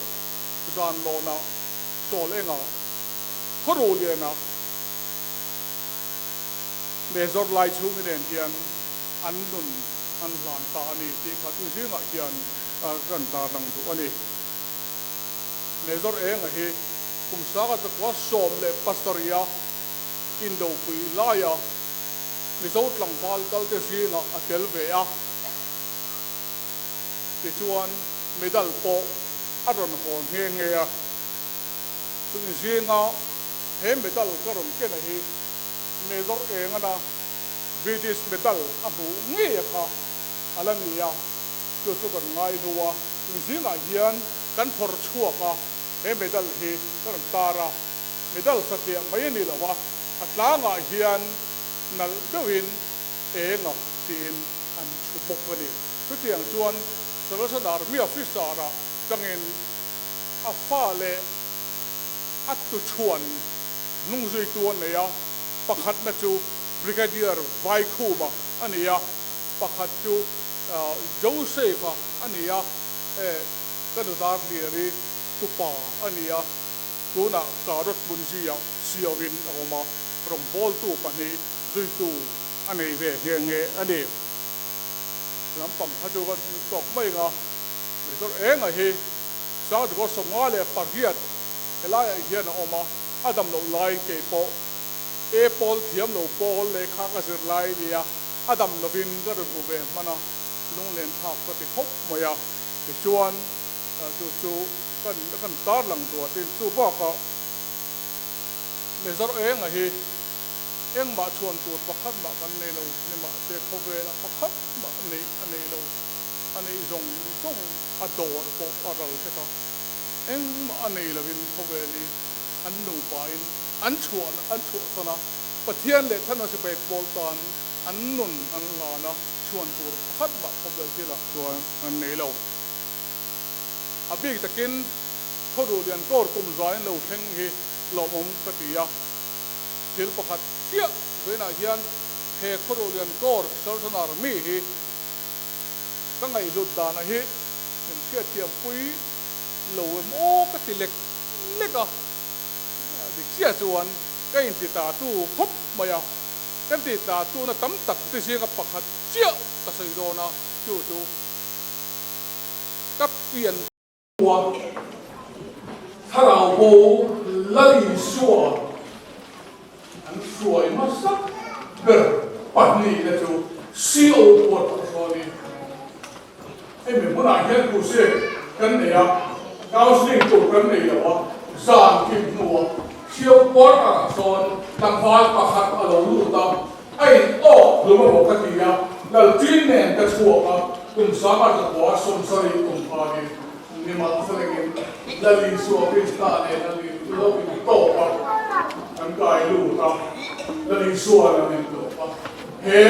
Zanlawnah, Sawl Engah, Khawruhlianah, Major Laichhungi nen hian an nun an hlan ta a ni tih kha chu zingah hian kan tarlang duh a ni. Major Enga hi kum 1917 indopui laia Mizo tlangval kalte zingah a tel ve a, tichuan medal pawh a rawn hawn nghe nghe a. Chumi zinga he medal ka rawn kena hi Major Engana British medal a hmuh ngei a kha a la ni a, chu chu kan ngai hlu a, tun zingah hian kan phawrh chhuak a, he medal hi ka rawn tar a, medal satliah mai a ni lo a, a tlangah hian nalh deuhin eng a tiin an chhu bawk a ni. Chutiang chuan Salvation Army officer-ah tangin a fa leh a tuchhuan hnungzuitu a nei a, pakhatna chu Brigadier Vaikhuma a ni a, pakhat chu Joseph-a a ni a, ka nu Darliari tupa a ni a, tunah Karot Munzia siauin a awm a, rawngbawltu pahnih zuitu a nei ve nghe nghe a ni. Lampang kha chu ka nuih tawk mai ang a, Major Enga hi 1958 helaiah hian a awm a, a dam loh laiin kei pawh E pawl thiam lo pawl lehkha ka zir lai a nia, a dam lovin ka rawn hmu ve hman a, lunglen thlak ka ti khawp mai a. Tichuan, chu chu kan kan tarlang duatin chu bakah Major Enga hi engmah chhuan tur pakhat mah kan nei lo, nimahse khawvela pakhat mah neih a nei lo, a neih zawng zawng a dawr pawh a ral vek a, engmah a nei lovin khawvel hi an nupain an chhuah an chhuahsan a, Pathian leh Chhanna Sipai pawl tan an nun an hlan a, chhuan tur pakhat mah khawvel thilah chuan an nei lo. A bik takin Khawruhlian Corps kum zain lo thleng hi lawmawm ka ti a. Thil pakhat chiah vawiinah hian he Khawruhlian Corps Salvation Army hi ka ngaihhlut dana hi min hriatthiam pui lo em aw ka ti lek lek a. Dik chiah chuan ka inti ta tu khawp mai a, kan ti ta tuna tam tak te zinga pakhat chiah ka sawi dawn a, chu chu ka pian hua thlarau bo Lal Isua an hruai hmasa ber pahnihna chu CO pawh a hruai a ni. Hemi hmunah hian crusade kan nei a, counselling tur kan nei lo a, zan kim hnuah Siau quarter ah sawn tlangval pakhat a lo lut a, a in awk hlum a maw ka ti a, Lalṭin nen ka chhuak a, kum sanga zakua 70 kum khanin nimah felengin Lal Isua Krista nen an in lo in tawk a, an kai lut a, Lal Isua'n an in tawk a. He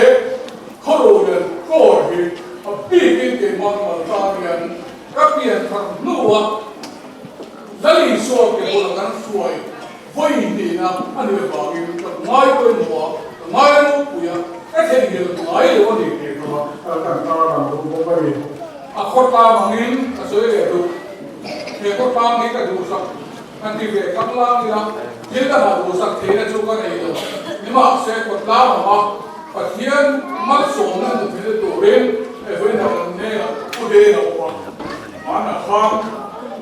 khawruhlian kawr hi a bikin keimah mal tan hian ka pian thar hnua Lal Isua ke bula kan hruai vawi hnihna a nih avangin ka ngai pawimawh a, ka ngai ropui a, ka theihnghilh ngai lo a ni tih kha kan tarlang duh bawk a ni. A khawtlang angin ka sawi leh duh. He khawtlang hi ka duhsak. Kan ti ve khang lang ila, thil ka hah duhsak theihna chu ka nei lo. Nimahse, kawtlang awm a, Pathian malsawmna hmu theihna turin Evelyn kan hnenah u deng a awm a. Hmanah khan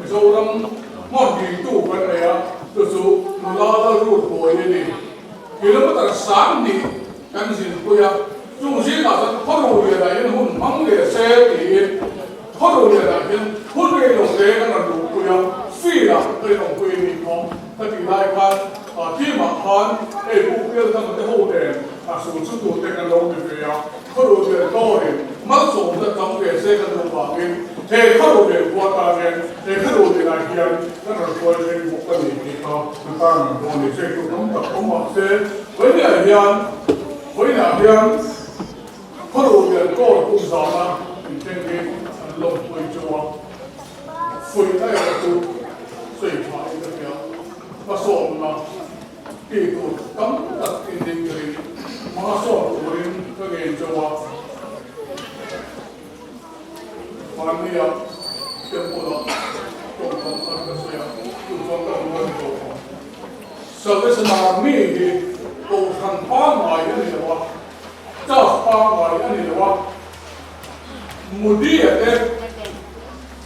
Mizoram hmun dingtu kan nei a, chu chu nula Lalrut Bawi a ni. Kilometre 2000 kan zinpui a, chung zingah chuan Khawruhlianah hian hun hmang leh se tiin Khawruhlianah hian hun rei lo te kan rawn luhpui a, field-ah kan inawmpui a nih kha. Ka tih lai khan team-ah khan hei Pu Pialthanga te ho nen a sul chu tur te kan lo ti ve a, Khawruhlian dawrin malsawmna tam ve se kan duh vangin he Khawruhlian khua tan hian he Khawruhlianah hian kan rawn hruai thleng bawk a ni tih kha kan tan ang dawn a ni. Check tur tam tak awm mah se vawiinah hian vawiinah hian Khawruhlian dawr kum zana inthleng hi an lawmpui chu a fuihna erawh chu sawi tha in ka hria. Hmasawnna Tih tur tam tak in ding turin hma sawn turin ka ngen chauh a, Hmannia temple-ah tawngkam khat ka sawi a, chu chuan ka hmu a ni tawh ang. Salvation Army hi kohhran pangngai a ni lo a, church pangngai a ni lo a, Moody-a te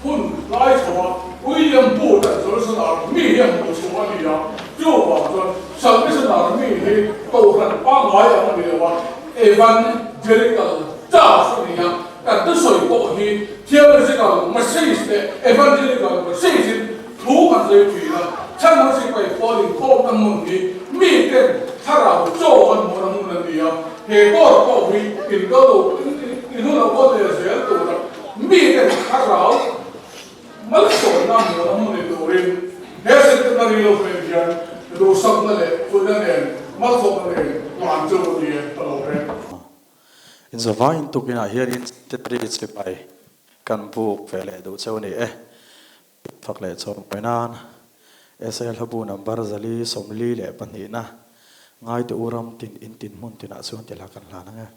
hun lai chho a, William Booth-a'n Salvation Army hi a hmuh chhuah a ni a, chuvang chuan Salvation Army hi kohhran pangngai ang a ni lo a, Evangelical Church a ni a, kan thusawi pawh hi theological message leh evangelical message-in thu kan sawi thin a, chhan sipai pawl inkhawmna hmun hi miten thlarau chaw an hmuhna hmun a ni a, he dawr pawh hi inkal lo inhun lo kawt leh zel tura miten thlarau malsawmna hmuhna hmun ni turin he centenary lo fen hian duhsakna leh fuihna nen malsawmna nen hlan chu a ni e ka lo reng. Inzavain tukinah hianin centenary sipai kan buk ve leh duh cheu a ni e. Fak leh chawrhmawih nan SL hlabu number 442 na ngaite u ram tin in tin hmun tinah chuan ti hla kan hlan ang e.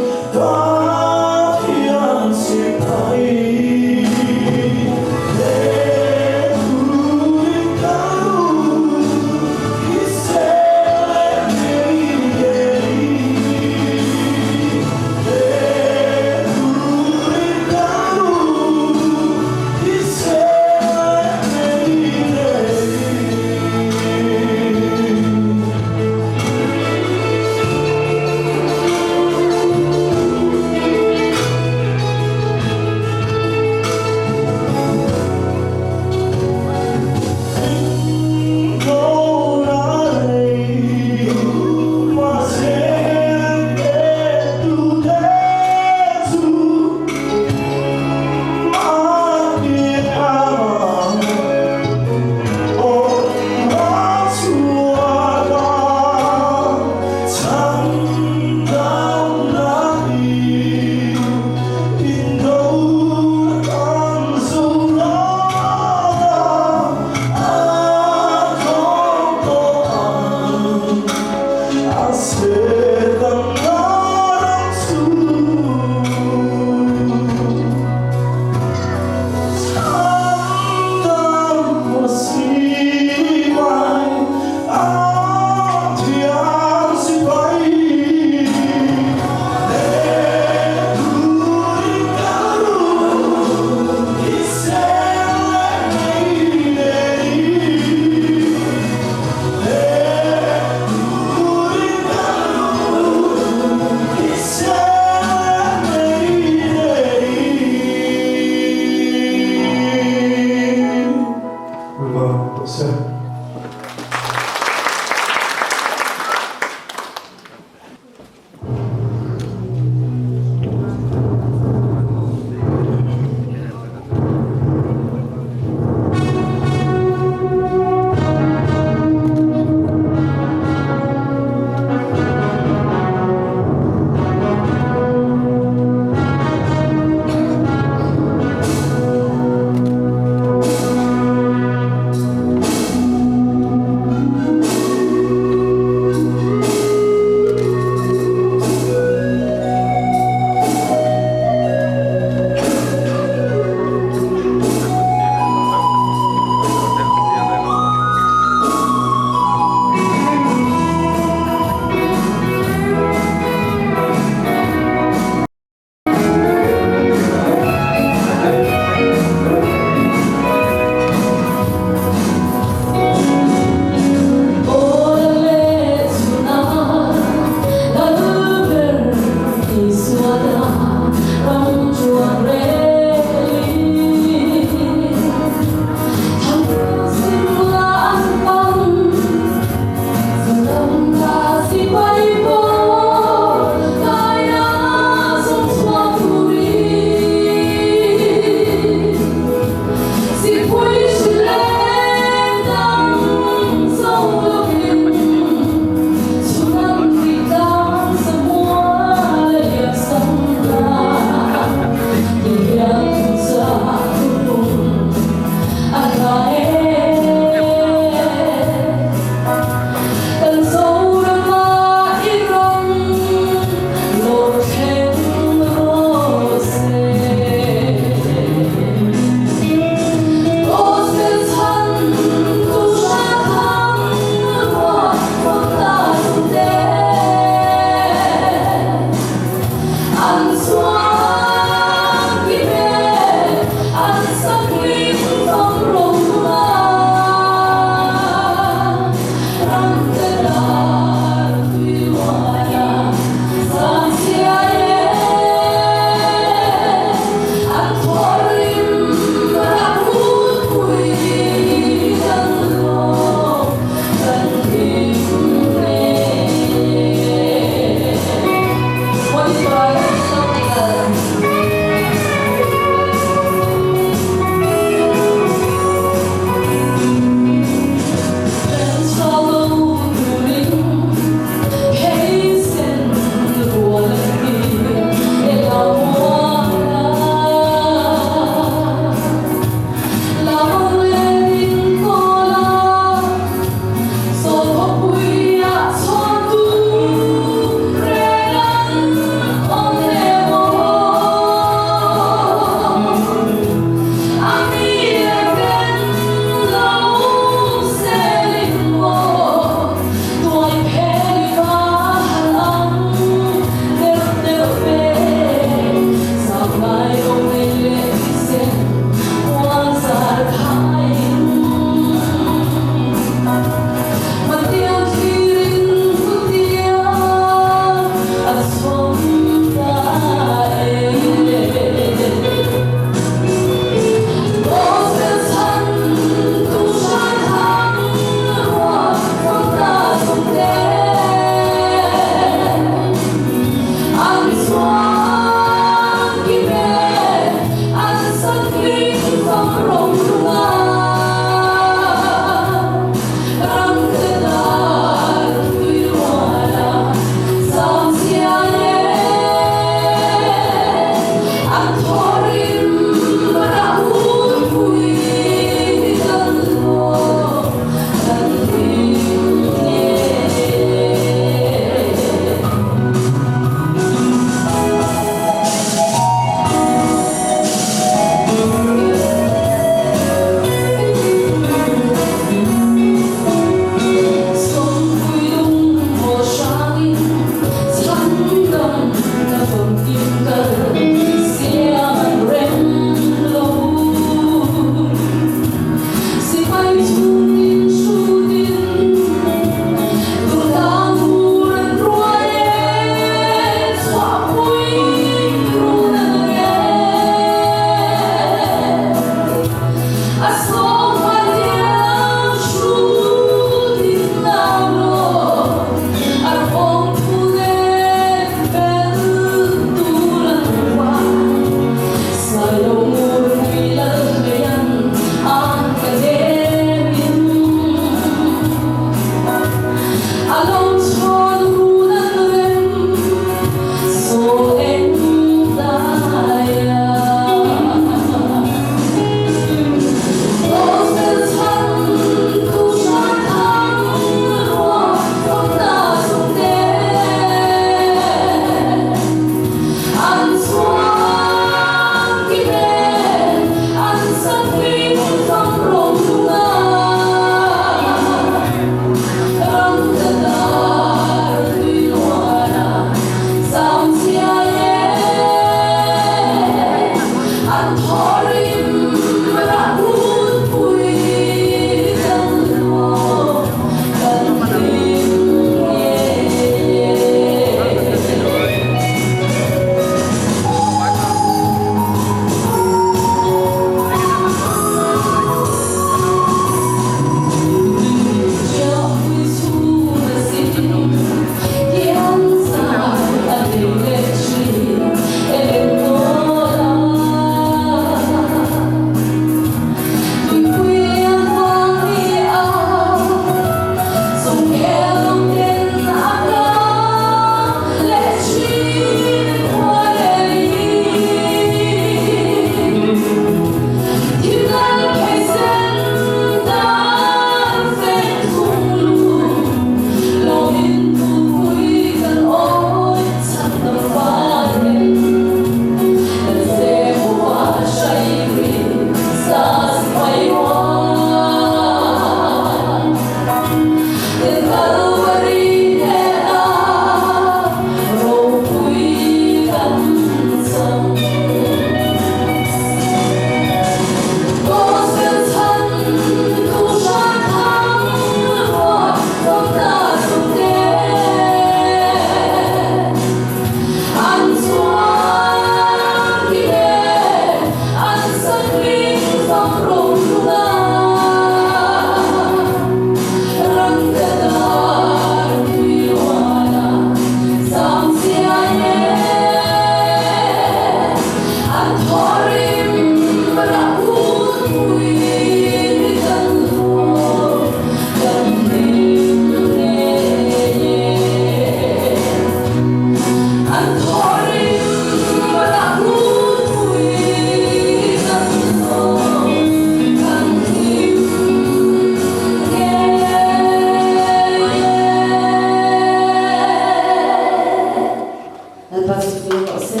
se.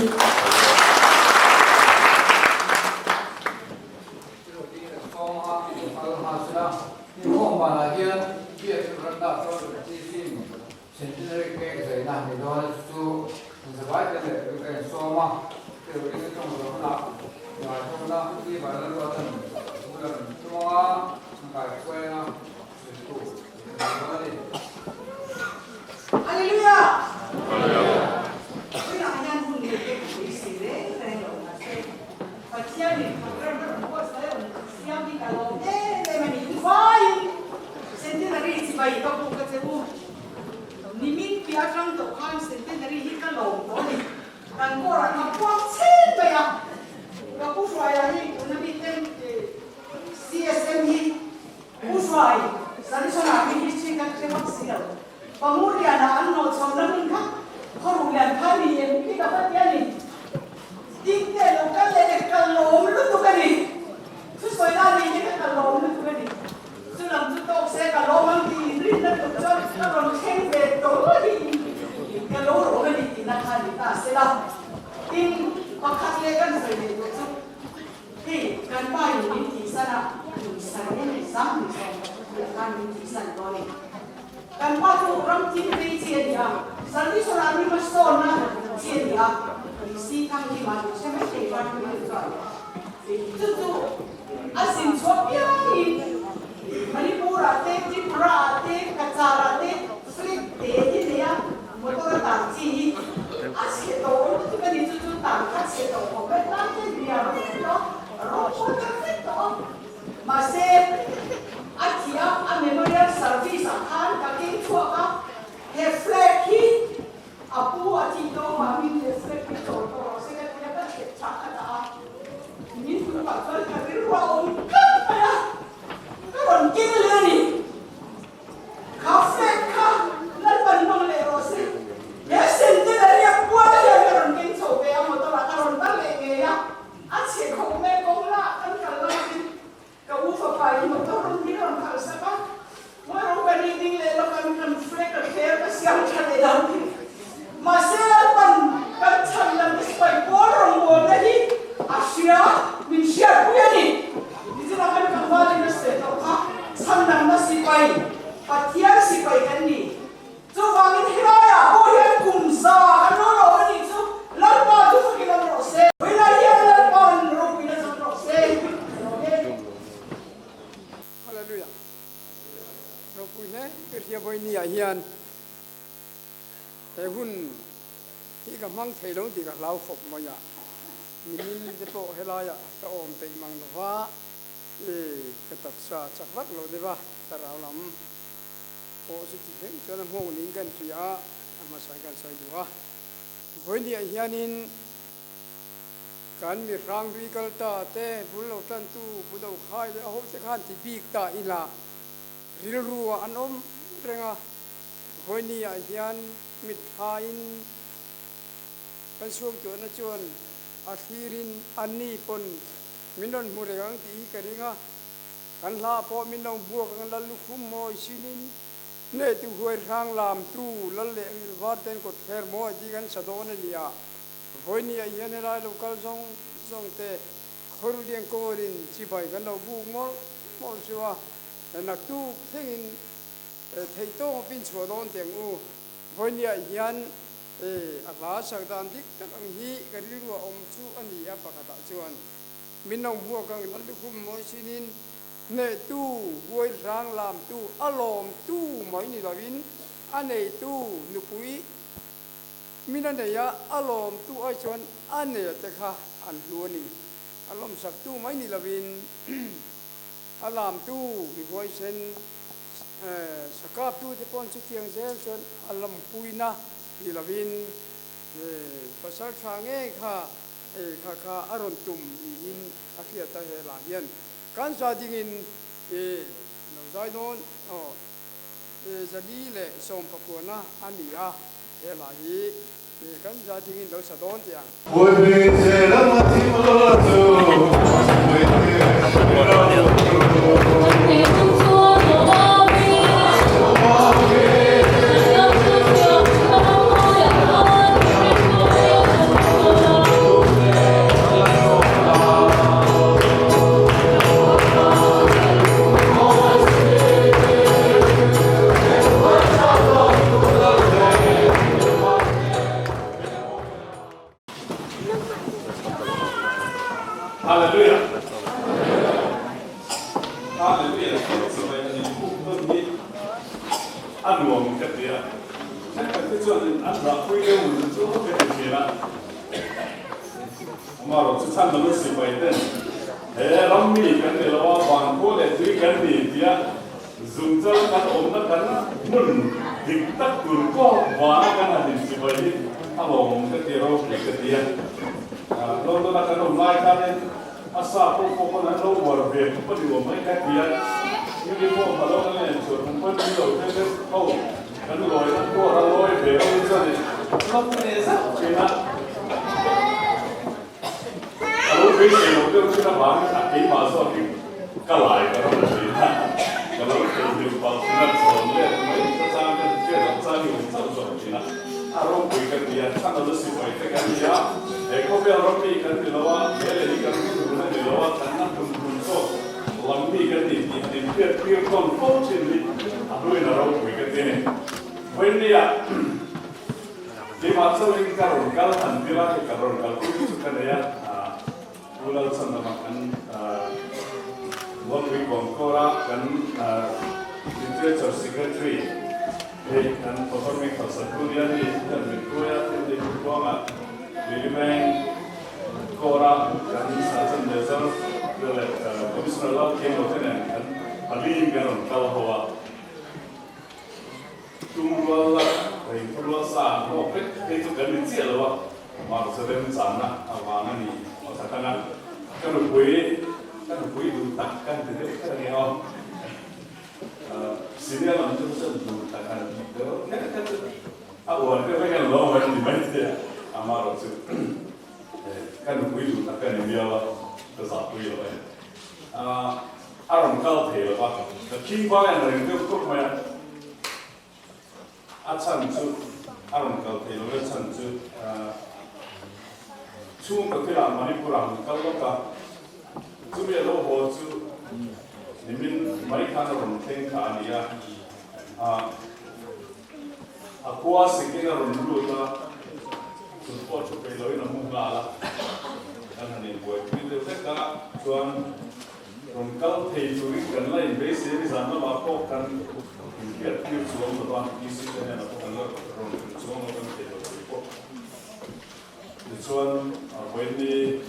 Hallelujah! Tunah hian hun leh te ka beisei reng reng lo mahse Pathianin program a rawn buatsaih a rawn siam hi ka lawm em em a ni. Vaiin Centenary chibai ka buk a che u. Nimin piah atang tawh khan Centenary hi ka lawm tawh a ni. Kan kawrah ka puak chhin mai a, ka pu hruaia hi tuna mi ten CSM hi Pu Hruai, Salison-ah ministry kan hre vak si lo. Pamur lianah an nawh chho na hmun kha khawruh lian kha ni em khi ka va ti a ni. Ding te lo kal leh leh ka lawm lutuk a ni. Thusawi la nei te kha ka lawm lutuk a ni. Chu lam chu tawk se ka lawm ang tih inrinna tur chuan ka rawn thleng ve tawh hi ka lo rawm a ni tihna kha ni ta se la. Tin, pakhat leh kan sawi leh tur chu Hei, kan pa in min tihsan a, kum sarih a nei zang ni zawng ka thu tih khan min tihsan dawn e. Kan pa chu ram thim vei chi a ni a, Salvation Army hmasawnna chi a ni a, DC thang hi mahni hre mai thei party mai chuan chu chu a zin chhuah piangin Manipur ah te, Tripura ah te, Cachar ah te flag te hi nei a, Motor a tang chi hi a chhe tawh lutuk a ni, chu chu tang kha chhe tawh khawp mai tan te bia rawh vek tawh a, rawh pawh tak vek tawh a, mahse a thih a, a memorial service ah khan ka keng chhuak a, he flag hi a pu a thih tawh vangin he flag hi chawl tawh rawh se ka ti a, ka chhep chhah ka dah a, min hmuh pah chuan ka rilru a awm tlat mai a, ka rawn keng leh a ni. Kha flag kha Lalpan hmang leh rawh se. He centenary a kual hian ka rawn keng chho ve a, motor ah ka rawn kal leh ngei a, a chhe khawp mai kawng lah kan kal laiin ka u fapa in motor rawn min rawn khalh sak a, Ngawi rawh ka ni ding leh lawk an kan flag a thler ka siam tha leh lo hi. Mahse Lalpan kan chhan lam te sipai pawl rawngbawlna hi a hria, min hriatpui a ni. Nichina kan tlangvalin a sawi tawh kha, chhandamna sipai, Pathian sipai kan ni. Chuvangin helaiah pawh hian kum za kan lo lawm a nih chu Lalpa chu fakin awm rawh se. Vawiinah hian Lalpa'n ropuina chang rawh se. Hallelujah. Ropui hle ka hria vawinia hian he hun hi ka hmang thei lo tih ka hlau khawp mai a, nimin te pawh helaiah ka awm peih mang lo va, e ka taksa chak vak lo deuh a, thlarau lam pawh chu ti thleng chuan a nghawng niin ka inhria a, a hmasa kan sawi duh a. Vawinia hianin Kan mi hranghlui kal ta te, bul lo tantu, bu lo khai leh a hote khan ti bik ta ila rilru ah an awm reng a, Vawiini ah hian mitthla-in kan suangtuahna chuan a thlirin anni pawn min rawn hmu reng ang tih hi ka ring a, kan hla pawh min lo hmuak ang lal lukhum mawi sinin hnehtu huai hrang lamtu lal leh ngil var ten kawt thler mawi tih kan sa dawn a ni a. Vawinia hian helai lo kal zawng zawng te Khawrulian kawrin chibai kan lo buk mawlh mawlh chu a, naktuk thlengin theih tawng a pin chhuah dawn teh ang u. Vawinia hian a hla sak dan dik tak ang hi ka rilru a awm chu a ni a, pakhatah chuan min lo hmuak ang Lallukhum mawi sinin hnehtu, huai hrang lamtu, a lawmtu mai ni loin a neitu nupui Min a nei a, a lawmtu ai chuan a nei te kha an hlu a ni. A lawmsaktu mai ni lovin a lamtu mi huaisen sakaptu te paw'n chutiang zel chuan a lawmpuina ni lovin pasal tha ngei kha kha kha a rawn tum niin a hriat a, he lah hian kan za dingin lo zai dawn aw. 419 a ni a, he hla hi kan za dingin lo sa dawn teh ang. Hallelujah! Hallelujah tih chibai a nih buk dawn hi a nuam ka ti a. Thenkhat te chuan in an zahpui deuh mun chu ka ti thin a. Amaherawhchu chhan lo sipai ten he ram mi kan ni lo a, van khua leh tui kan ni tia zungchal kan awmna kan hmun dik tak tur kawk vana kan han insipai hi a lawmawm ka ti ropui ka ti a. London-a kan awm lai khanin a sa pawh pawh pawn an lo uar ve khawp a ni awm mai ka ti a, uniform a lo kan len chuan kan pawn ni lo te deuh ho kan lawi na tuar a lawi ve ho hi chuan in lo ti leh zauh thin a, a lo beisei lo deuh thin avangin a keimah zawk hi ka lai ka rawn thin a, ka lo theihnghilh palh thin a, chhawn let mai ka chang ka hriat loh chang hi awm chauh zawk thin a. A ropui ka ti a, chhan lo sipai te kan ni a, he khawvel ram mi kan ni lo a, he lei hi kan hmun hmun a ni lo a, kan na hmun hmun zawk lam mi kan ni tih han inhriat tir tawn fo thin hi a hluin a ropui ka ti a ni. Vawinia keimah chauhin ka rawn kal han tir a, hei ka rawn kal pui chu ka nei a, Pu Lalchhandama kan Mualpui Kawngkawra kan Literature Secretary hei kan Government Khalsattu nia ni hian min hruai a, thil nei hun kuangah Liliveng Kawra kan Sergeant Major leh Commissioner Lalkhianglo te nen kan pali kan rawn kal ho a. Tum rual la rei thu rual sa an hlawk vek phei chu kan ni chiah lo a, mahse remchangna avang a ni pakhat anga ka nupui ka nupui duh tak kan ti deuh kher a ni aw. Senior lam chu chuan duh tak han tih deuh kher kher chu a uar deuh vek a lo awm a ni mai thei a, amaherawhchu ka nupui duh tak ka ni miau a, ka zahpui lo e. A rawn kal thei lo va, ka khing vai ang reng deuh khawp mai a. A chhan chu a rawn kal thei lo a chhan chu chhungkaw thilah Manipur ah han kal lawk a, chumi a lo haw chu nimin mai khan a rawn thleng kha a ni a, a khua sikin a rawn lut a, chhun pawh thu peih loin a mu nghal a, kan han inbuaipui deuh vek a, chuan. Rawn kal thei turin kan la inbeisei a, nizan lamah pawh kan inhriat tir chuang lo va, DC te hnenah pawh kan la rawn hrilh chuang lo kan thei lo tih pawh. Tichuan, vawiinni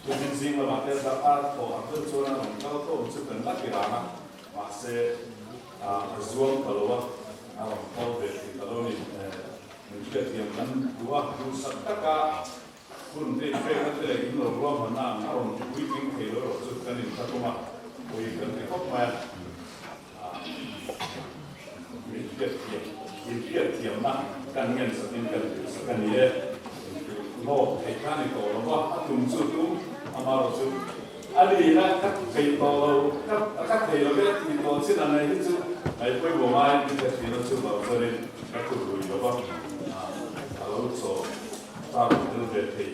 tukin zing lamah te a a thawh ang deuh chuan a rawn kal tawh ang chu kan la ti rang a, mahse a zuam ta lo a, a rawn kal ve thei ta lo a ni. Min hriatthiam kan duh a, duhsak taka Hun te inpekna te leh in lo ruahmanna ang a rawn ti puitling thei lo erawh chu kan inthlatum a, pui kan ti khawp mai a. Min hriatthiam, inhriatthiamna kan ngen sakin kan duhsak a ni e. Lawk theih kha a ni tawh lo va, a tum chu tum amaherawhchu a ni na ka thei tawh lo, ka ka thei lo ve tih tawh chin ang hi chu ngaihpawimawh ngaiin min hrethiamna chu vang chuanin ka thu rui lo va, a lo chaw. Tar rawn tel ve thei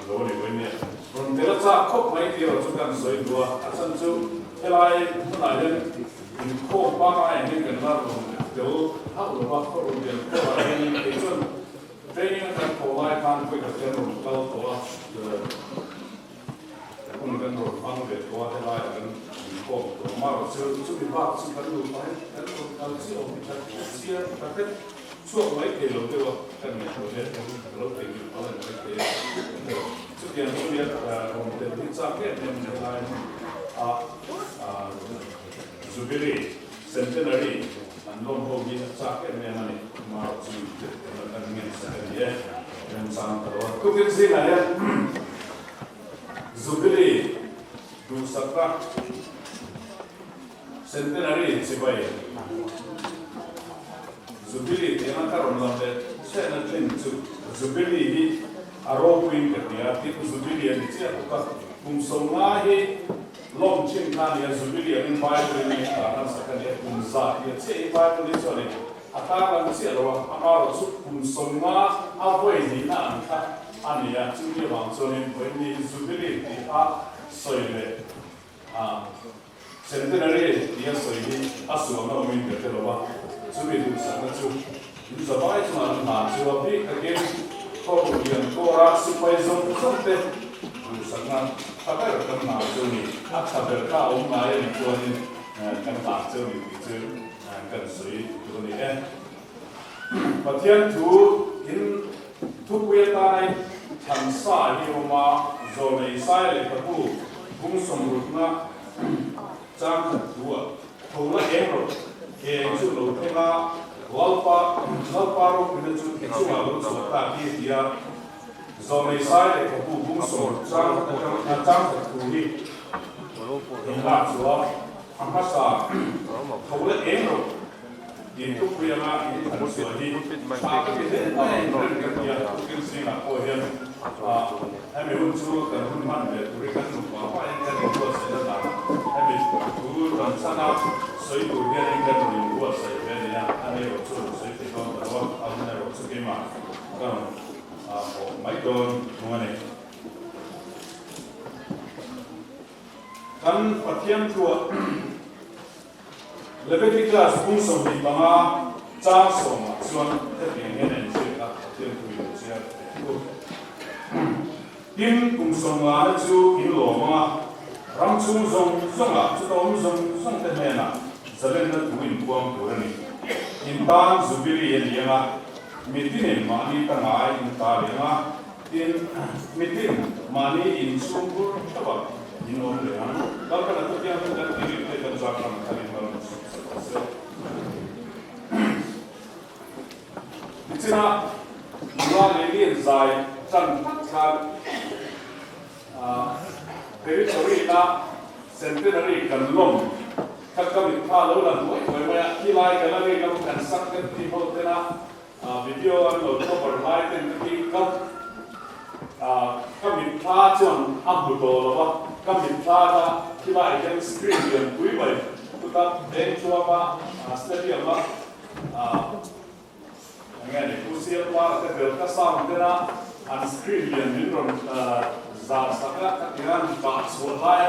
lo a ni vawi nia. Rawn tel a chak khawp mai tih erawh chu kan sawi duh a, a chhan chu helai hmunah hian inkhawm pangngai ang hian kan la rawn tel hauh lo va, khaw rawn lian khawlah hianin kei chuan training a kan thawh lai khan khawi khat hian rawn kal tawh a, hun kan rawn hmang ve tawh a, helaiah kan inkhawm tawh a, amaherawh chu chumi bak chu kan nupa hian kan rawn kal chiah awm hi kha chiang ta hret. Chhuak mai thei lo deuh a, kan ngaihtuah vel ka lo thei deuh pal a ni mai thei a. Chutiang chu nia rawn tel hi chak em em ni helai a Jubilee Centenary an lawm ho hi a chak em em a ni. Marawh chu kan ngen sak a ni e, remchang ta lo a. Tukin zingah hian Jubilee duhsakna Centenary chibai Jubilee tih anga ka rawn lam leh chhehna thin chu Jubilee hi a ropuiin ka ti a, tin Jubilee a ni chiah bawk a, kum sawmnga hi lawm thin kha a ni a, Jubilee angin Bible in a intar hmansak a ni a, kum zat hi a chiah hi Bible hi chuanin a tarlang chiah lo a, amaherawh chu kum sawmnga a vawi nihna ang kha a ni a, chumi avang chuanin vawiin hi Jubilee tih a sawi leh a. Centenary tia sawi hi a sualna awmin ka hre lo a, chumi duhsakna chu in zavai chungah an hlan chu a bik takin. Khaw lian kawra sipai zawng zawng te duhsakna tha ber kan hna chu ni. A tha ber kha a awm ngai a nih chuanin kan hna chu ni tih chu kan sawi tur a ni e. Pathian thu in thupui atana thlan sa hi awm a, Zawlnei Isaiah lehkhabu bung sawmrukna chang khat thu-ah tho la eng rawh, eng chu lo thleng a, Lalpa, Lalpa ropuina chu i chungah lo chhuah ta hi tia Zawlnei Isaiah lehkhabu bung sawmruk chang khat atang chang khat thu hi in lak chhuah a hmasa tho la eng rawh. Tih thupui anga in than chhuah hi tha ka ti hle mai a inrem ka ti a, tukin zingah pawh hian hemi hun chu kan hun hman ve turin kan nupa hmain kan inbuatsaih na danah hemi thu tan chhana sawi tur hianin kan rawn inbuatsaih ve a ni a, ani erawh chu rawn sawi thei dawn ta lo a, a hun erawh chu keimah ka rawn hawh mai dawn thung a ni. Kan Pathian thuah. Leviticus bung 25 chang sawmah chuan hetiang hian a inziak a, Pathian thu in chhiar thei ang u. Tin, kum sawmngana chu in lawm ang a, ram chhung zawng zawngah chuta awm zawng zawng te hnenah zalenna thu in puang tur a ni. In tan Jubilee a ni ang a, mitinin mahni ta ngai in ta leh ang a, Tin, mitin mahni inchhung bur theuhah in awm leh ang. Lalpan a thutiang chu kan ti rih te kan zak ram khan in mal suk suk ta se. Tichinah nula leh lian zai tan tak khan territory-na centenary kan lawm kha ka mitthla lo la hnuai hnuai mai a, khilai gallery lam kan sak kan tih ho tena Video an lo cover lai ten ka ti ka ka mitthla chuan a hmu tawh lo a, ka mitthla kha khilaiah hian screen lian pui mai chuta veng chuanga stadium a eng nge ni UCL Park te vel ka sound tena an screen lian min rawn zar sak a ka ti a kah chhuah laia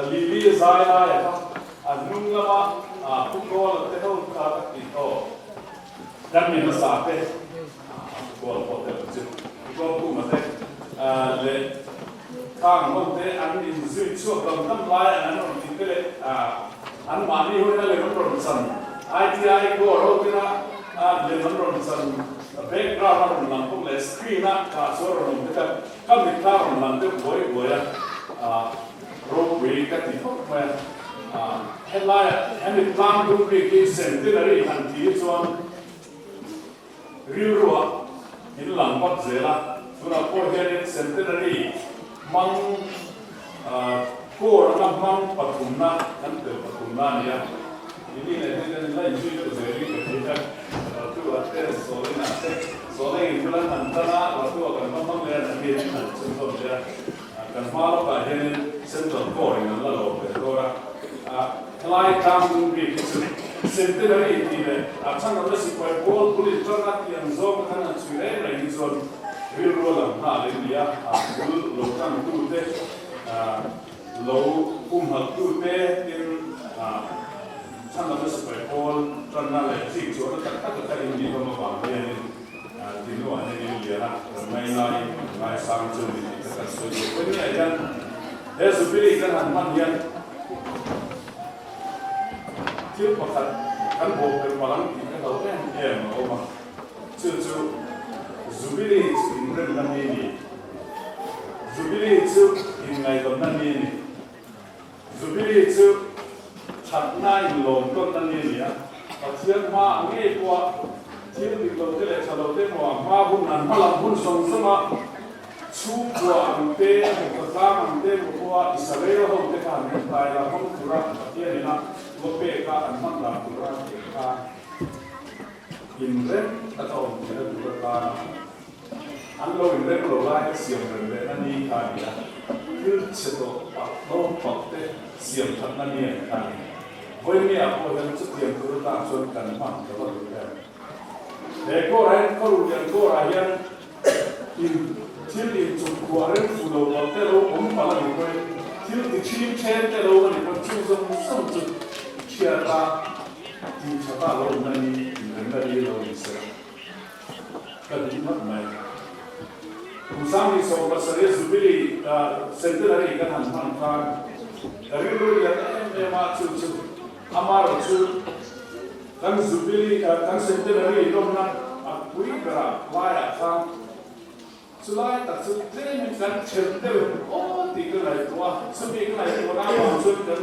Lily zai laia kha a hnung lama Pu Kawla te ho kha ka ti aw. Kan mi hmasa te kual pawh te chu kual kuma te leh khang ho te an in zui chhuak dam dam lai an an rawn tih te leh an mahni ho ina lem an rawn chan ITI Corps ho tena lem an rawn chan background a rawn lang bawk leh screen a kah chu a rawn awm te kha ka mitthla a rawn lang deuh buai buai a ropui ka ti khawp mai a. Helaia hemi tlang dum bik hi centenary han ti hi chuan rilruah in lang vat zel a, tunah pawh hianin centenary hmang core anga hmang pathumna kan tel pathumna a ni a, ini leh hei hian la inzui deuh zelin ka hria a, Ratu ah te Sawlin ah te Sawleng in bula han tan a, Ratu ah kan va hmang leh a, an ni an chhunzawm leh a. Kan hma lawkah hianin Central Core in an la lo ve dawn a, helai tlangdung bik hi chu Centenary tih leh a chhan awmna sipai pawl bul in tana tih ang zawng khan an chhui reng reng hi chuan rilru a lang nghal em ni a, a bul lo tan tute, lo humhalh tute tin chhan awmna sipai pawl tanna leh chik chuahna tak tak a kha in nih hlawm avang hianin Thinlungah hian in lian a, kan ngai laiin kan ngaisang chu ni tih ka kan sawi duh. Pawinia hian he Jubilee kan han hman hian thil pakhat kan bawhpelh palh ang tih ka hlau em em a awm a, chu chu Jubilee chu inremna ni ni, Jubilee chu inngaidamna ni ni, Jubilee chu thatna inlawmtawnna ni a ni a, Pathian hma a ngei pawha thil dik lo te leh tha lo te emaw a hma hun an hma lam hun zawng zawnga chhungkua ang te emaw khawtlang ang te emaw pawha Israel ho te khan an tai la hmang tura Pathian ina lua peka an hman dan tura an tih khan inrem taka awm theihna tur atana An lo inrem lo lai te siam rem leh na ni kha a ni a, thil chhe tawh palh hlawm palh te siam that na ni a ni kha a ni. Vawinia pawh hian chutiang tur atan chuan kan hman ka va duh em. He kawrah hian Khaw-Rulian kawrah hian in thil inchukhuah rem fu lo palh te lo awm palh a ni pawhin thil ti thin then te lo a ni pawhin chung zawng zawng chu thiata tih thata lo awm na ni inremna ni lo ni se. Ka duh ngawt mai. Kum 2017 Jubilee Centenary kan han hman khan ka rilru lian em em a, chu chu amaherawhchu kan Jubilee kan Centenary lawmna a pui berah laiah khan Chulai tak chu tlemin kan ṭhelh deuh em aw tih ka ngaihtuah a, chumi ka ngaihtuahna avang chuan kan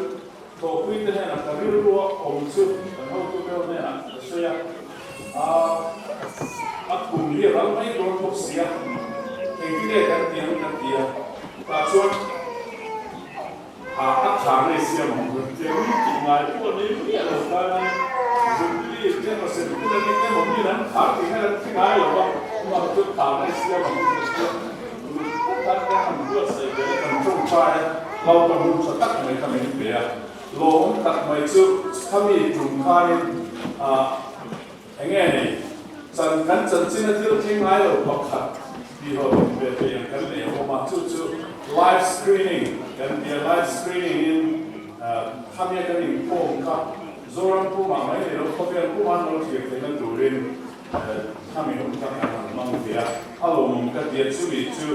thawhpuite hnenah ka rilrua awm chu kan hotute ho hnenah ka sawi a, aa a kum hi a ral mai dawn bawk si a, engtin nge kan ti ang kan ti a, tah chuan a khar nei siam ang hun tiang mi tih ngai pawh ni miah lo khanin Jubilee emaw Centenary emaw mi an khar tih hian an thi ngai lo va, amah chu khar nei siam ang hun tiang mi tak tak an buatsaih ve a, kan tawngtai a, hlauhna hun tha tak mai kha min pe a, lawmawm tak mai chu khami tum khanin ah enge ni chan kan chanchin a thil thleng ngai lo pakhat tih ho in ve thei ang kan nei a awm a, chu chu live screening kan ti a, live screening in khami a kan inkhawm kha Zoram pumah mai ni lo khawvel puma an lo thlir theihna turin khami hun kha kan han hmang ve a, a lawmawm ka ti a, chumi chu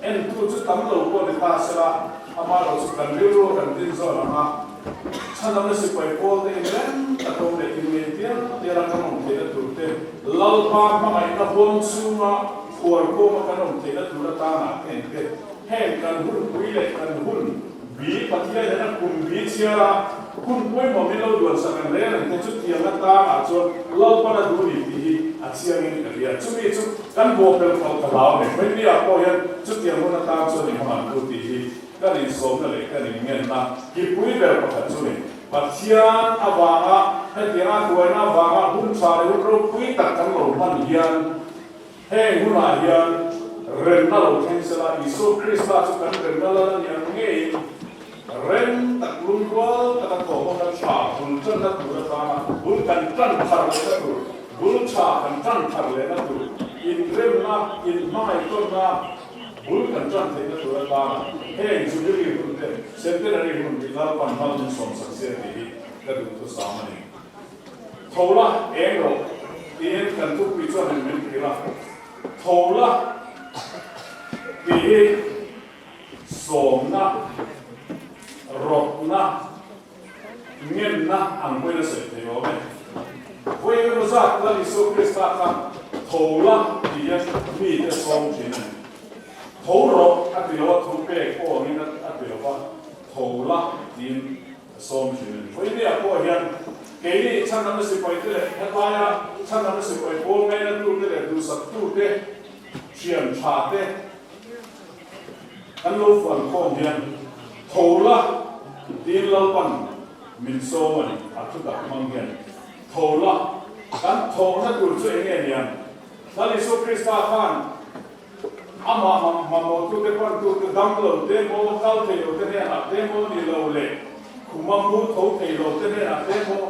entu chu tam lo pawh ni ta sela amaherawh chu kan rilru a kan din zawn ang a. Chhanamna sipai pawl te in rem tak awm leh in ngei tial tial a kan awm theihna tur te, Lalpa hmangaihna huang chhunga khuar kawma kan awm theihna tur atana heng te, heng kan hun pui leh kan hun bi Pathian hian a kum bi chhiar a, hun pawimawh min lo duansak ang reng ang te chu tiang atangah chuan Lalpan a duh ni tih hi a chiangin ka hria. Chumi chu kan bawhpelh palh ka hlau a ni. Hmeichhia pawh hian chutiang hun atan chuan i hmang ang tu tih hi Kan insawmna leh kan inngenna hi pui ber pakhat chu ni. Pathian avanga hetianga hruaina avanga hun tha leh hun ropui tak kan lo hman hian heng hunah hian remna lo thleng sela, Isua Krista chu kan remna lal a ni ang ngeiin rem tak lungrual taka thawhhawna tha bul tanna tur atana bul kan tan thar lehna tur, bul tha kan tan thar lehna tur, inremna, inhmangaihtawnna, Bul kan ṭan theihna tur atana heng Jubilee hun te, Centenary hun hi Lalpan hmal min sawmsak sia tih hi ka duh thusam a ni. Tho la, eng rawh, tiin kan thupui chuan in min hrilh a. Tho la tih hi sawmna, rawtna, ngenna ang pawhin a sawi thei awm e. Vawi engemaw zat Lal Isua Krista kha tho la ti hian mite sawm thin a ni. Tho rawh a ti lo a, thu pek pawh angin a ti lo va, tho la tiin a sawm thin a ni. Vawi nia pawh hian keini chhandamna sipaite leh hetlaia chhandamna sipai pawl ngainatute leh duhsaktute thian thate Kan lo fuan khawm hian tho la tiin Lalpan min sawm a ni, a thu tak hmang hian tho la. Kan thawhna tur chu eng nge niang? Lal Isua Krista khan amah mamawhtute pantute damlo te maw, kal thei lo te hnenah te maw ni lo leh khuma mu tho thei lo te hnenah te maw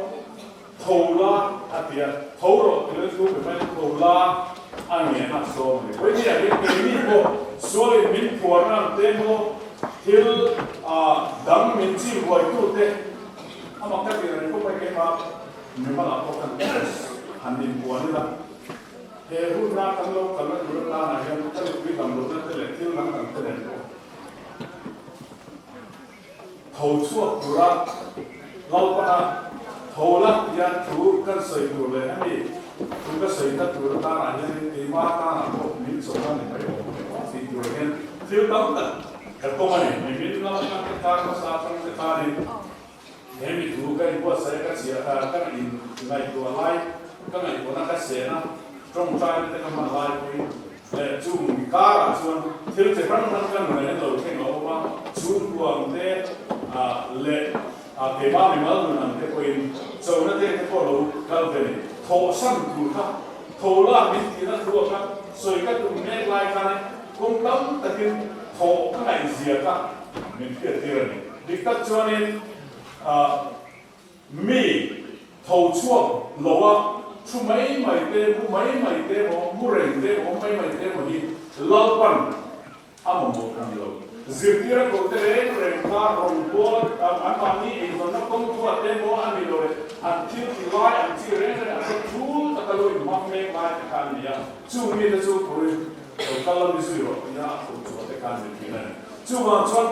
Tho la a ti a, tho rawh ti lo chu pe mai tho la a ngen a sawm a ni. Vawinia hian keini pawh sualin min phuarna ang te maw thil dang min chim buaitute a mak ka tih reng khawp mai keimah mimalah pawh kan han inbuan ila he hunna kan lo kalna tur atanah hian ka nupui damlohna te leh thil dang dang te nen pawh Tho chhuak tura Lalpana tho la tia thu kan sawi tur leh a ni. Thu ka sawina tur atanah hianin keimah tanah pawh min chawlh a ni mai awm e aw tih tur hian thil tam tak ka tawng a ni. Mi min lam atang te tan hmasa atang te tanin he mi thu ka inbuatsaih a ka chhiah ka in ngaihtuah lai ka ngaihtuahna ka sen a tawngtaina te ka hman lai pawhin Leh chung karah chuan thil chi hrang hrang kan rawn en lo thleng a awm a, chhungkuang te leh keimah mimal nun ang te pawhin chona te te pawh lo kal ve ni. Thawhsan tur kha tho lak min tihna thu a kha sawi ka tum mek lai khan kawng tam takin thawh ka ngaihzia kha min hriattir a ni. Dik tak chuanin Mi tho chhuak lo a, thu mai mai te, mu mai mai te emaw, mu reng te emaw, awm mai mai te emaw hi Lalpan a mamawh a ni lo. Zirtir a koh te reng reng kha rawn bual an mahni eizawnna kawng thuah te emaw a ni lo leh an thil ti lai ang chi reng reng an hre thul taka lo inhmang mek lai te kha an ni a, chung mite chu phurin. Lo kal la mi zui rawh tia a koh chhuah te khan min hrilh a ni. Chuvang chuan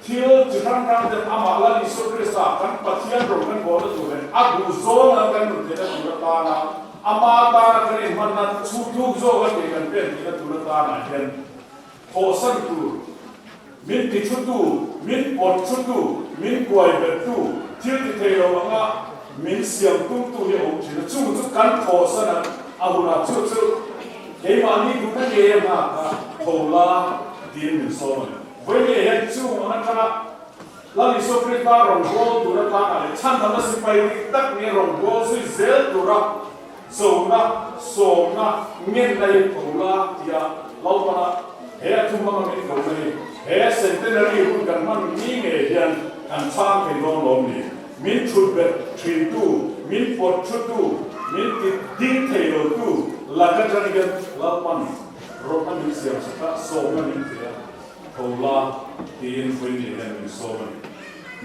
thil chi hrang hrang ten amah Lal Isua Krista kan Pathian rawng kan bawlna tur leh a duh zawng ang kan nun theihna tur atana ama tana kan inhmanna chhuk thuk zawk a tih kan pen theihna tur atanah hian thawhsan tur, min ti thutu, min pawt thutu, min kuai bettu, thil ti thei lo anga min siam tumtu hi a awm thin a, chung chu kan thawhsan a, a hunah chu chu keimahni duhna ngei a nghak a, tho la tiin min sawm a ni. Vawiin hian chung ang atanga Lal Isua Krista rawngbâwl tura tlangah leh chhandamna sipai dik tak nia rawngbâwl zui zel tura chona, sawmna, ngenna hi tho la tia Lalpana he a thu hmanga min kohna hi he centenary hun kan hman ni ngei hian kan chhang thei dawn lawm ni? Min thut bet thintu, min pawt thutu, min ti ding thei lotu laka tang hian Lalpan rawtna min siam sak a, sawmna min pe a. Tho la, tiin Vawiin hian min sawm a ni.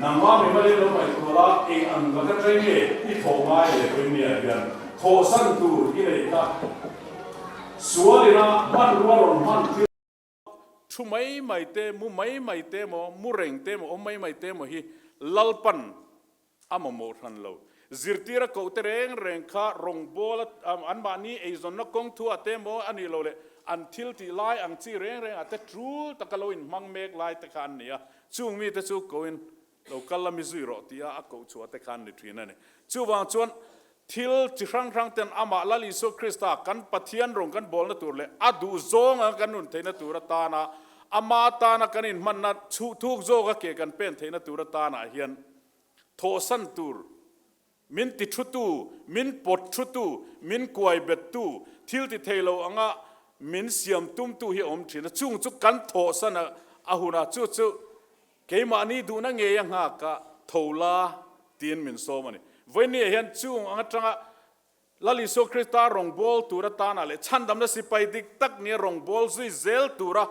Nangmah mi malin lo ngaihtuah la, eng ang laka ṭai nge i thawh ngai leh Vawiinniah hian thawhsan tur i neih kha sualina hmanrua rawn hman thil Thu mai mai te, mu mai mai te maw, mu reng te maw, awm mai mai te maw hi Lalpan a mamawh hran lo. Zirtira koh te reng reng kha rawngbâwl a anmahni eizawnna kawng thuah te emaw a nih loh leh an thil tih lai ang chi reng rengah te tul taka lo inhmang mek lai te kha an ni a. Chung mite chu koin lo kal la mi zui rawh tia a koh chhuah te kha an ni thin a ni. Chuvang chuan thil chi hrang hrang ten amah Lal Isua Krista kan Pathian rawng kan bawlna tur leh a duh zawnga kan nun theihna tur atana ama tana kan inhmanna chhuh thuk zawka ke kan pen theihna tur atanah hian Thawhsan tur, min ti thutu, min pawt thutu, min kuai bettu, thil ti thei lo anga min siam tumtu hi a awm thin a, chung chu kan thawhsan a hun a, chu chu keimahni duhna ngei a nghak a, tho la tiin min sawm a ni. Vawiinniah hian chung ang atanga Lal Isua Krista rawngbâwl tûr atânah leh chhandamna sipai dik tak nia rawngbâwl zui zêl tûra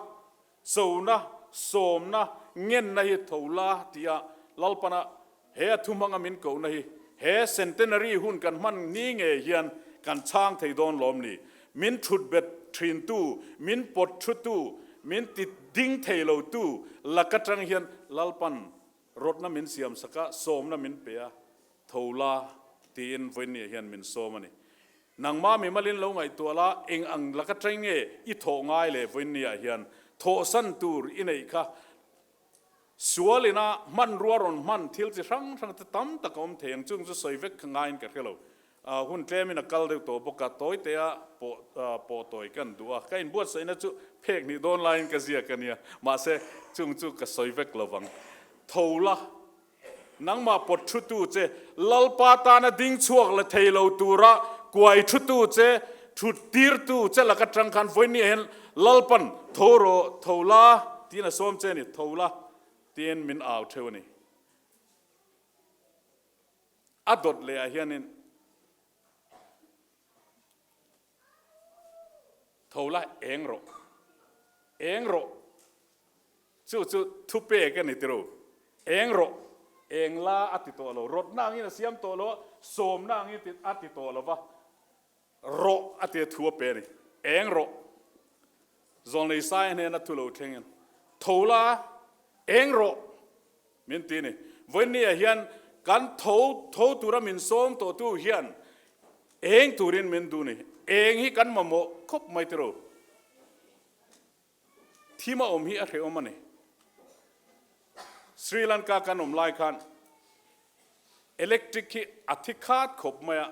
chona, sâwmna, ngenna hi tho la tia Lalpana he a thu hmanga min kohna hi he centenary hun kan hman ni ngei hian kan chhâng thei dâwn lâwm ni? Min thut bet ṭhîntu, min pawt ṭhutu, min ti ding thei lotu lak aṭang hian Lalpan rawtna min siam sak a, sâwmna min pe a, Tho la, tiin Vawiinniah hian min sawm a ni. Nangmah mi malin lo ngaihtuah la, eng ang laka ṭai nge i thawh ngai le Vawiinniah hian thawhsan tur i neih kha. Sual ina hmanrua rawn hman thil chi hrang hrang te tam tak a awm thei ang, chung chu sawi vek kha ngaiin ka hre lo. Hun tlemin a kal deuh tawh bawk a, tawitea pawh pawh tawi kan duh a, ka inbuatsaihna chu phek hnih dawn laiin ka ziak a nia, mahse chung chu ka sawi vek lo vang. Tho la. Nangmah pawt thutu che, Lalpa tana ding chhuak la thei lo tura kuai thutu che, thut tirtu che lak atang khan vawinia hian Lalpan tho rawh, tho la tiin a sawm che a ni, tho la tiin min au theuh a ni. A dawt leh ah hianin tho la eng rawh, eng rawh. Chu chu thu pek a ni tiro. Eng rawh, eng la a ti tawh lo. Rawtna angin a siam tawh lo a, sawmna angin a ti tawh lo va, rawh a tia thu a pe a ni. Eng rawh, Zawlnei Saia hnena thu lo thlengin, Tho la, eng rawh min ti a ni. Vawiinniah hian kan tho tho tura min sawm tawhtu hian eng turin min duh a ni. Eng hi kan mamawh khawp mai tiro. Thim a awm hi a hrehawm a ni. Sri Lanka kan awm lai khan electric hi a thi khat khawp mai a,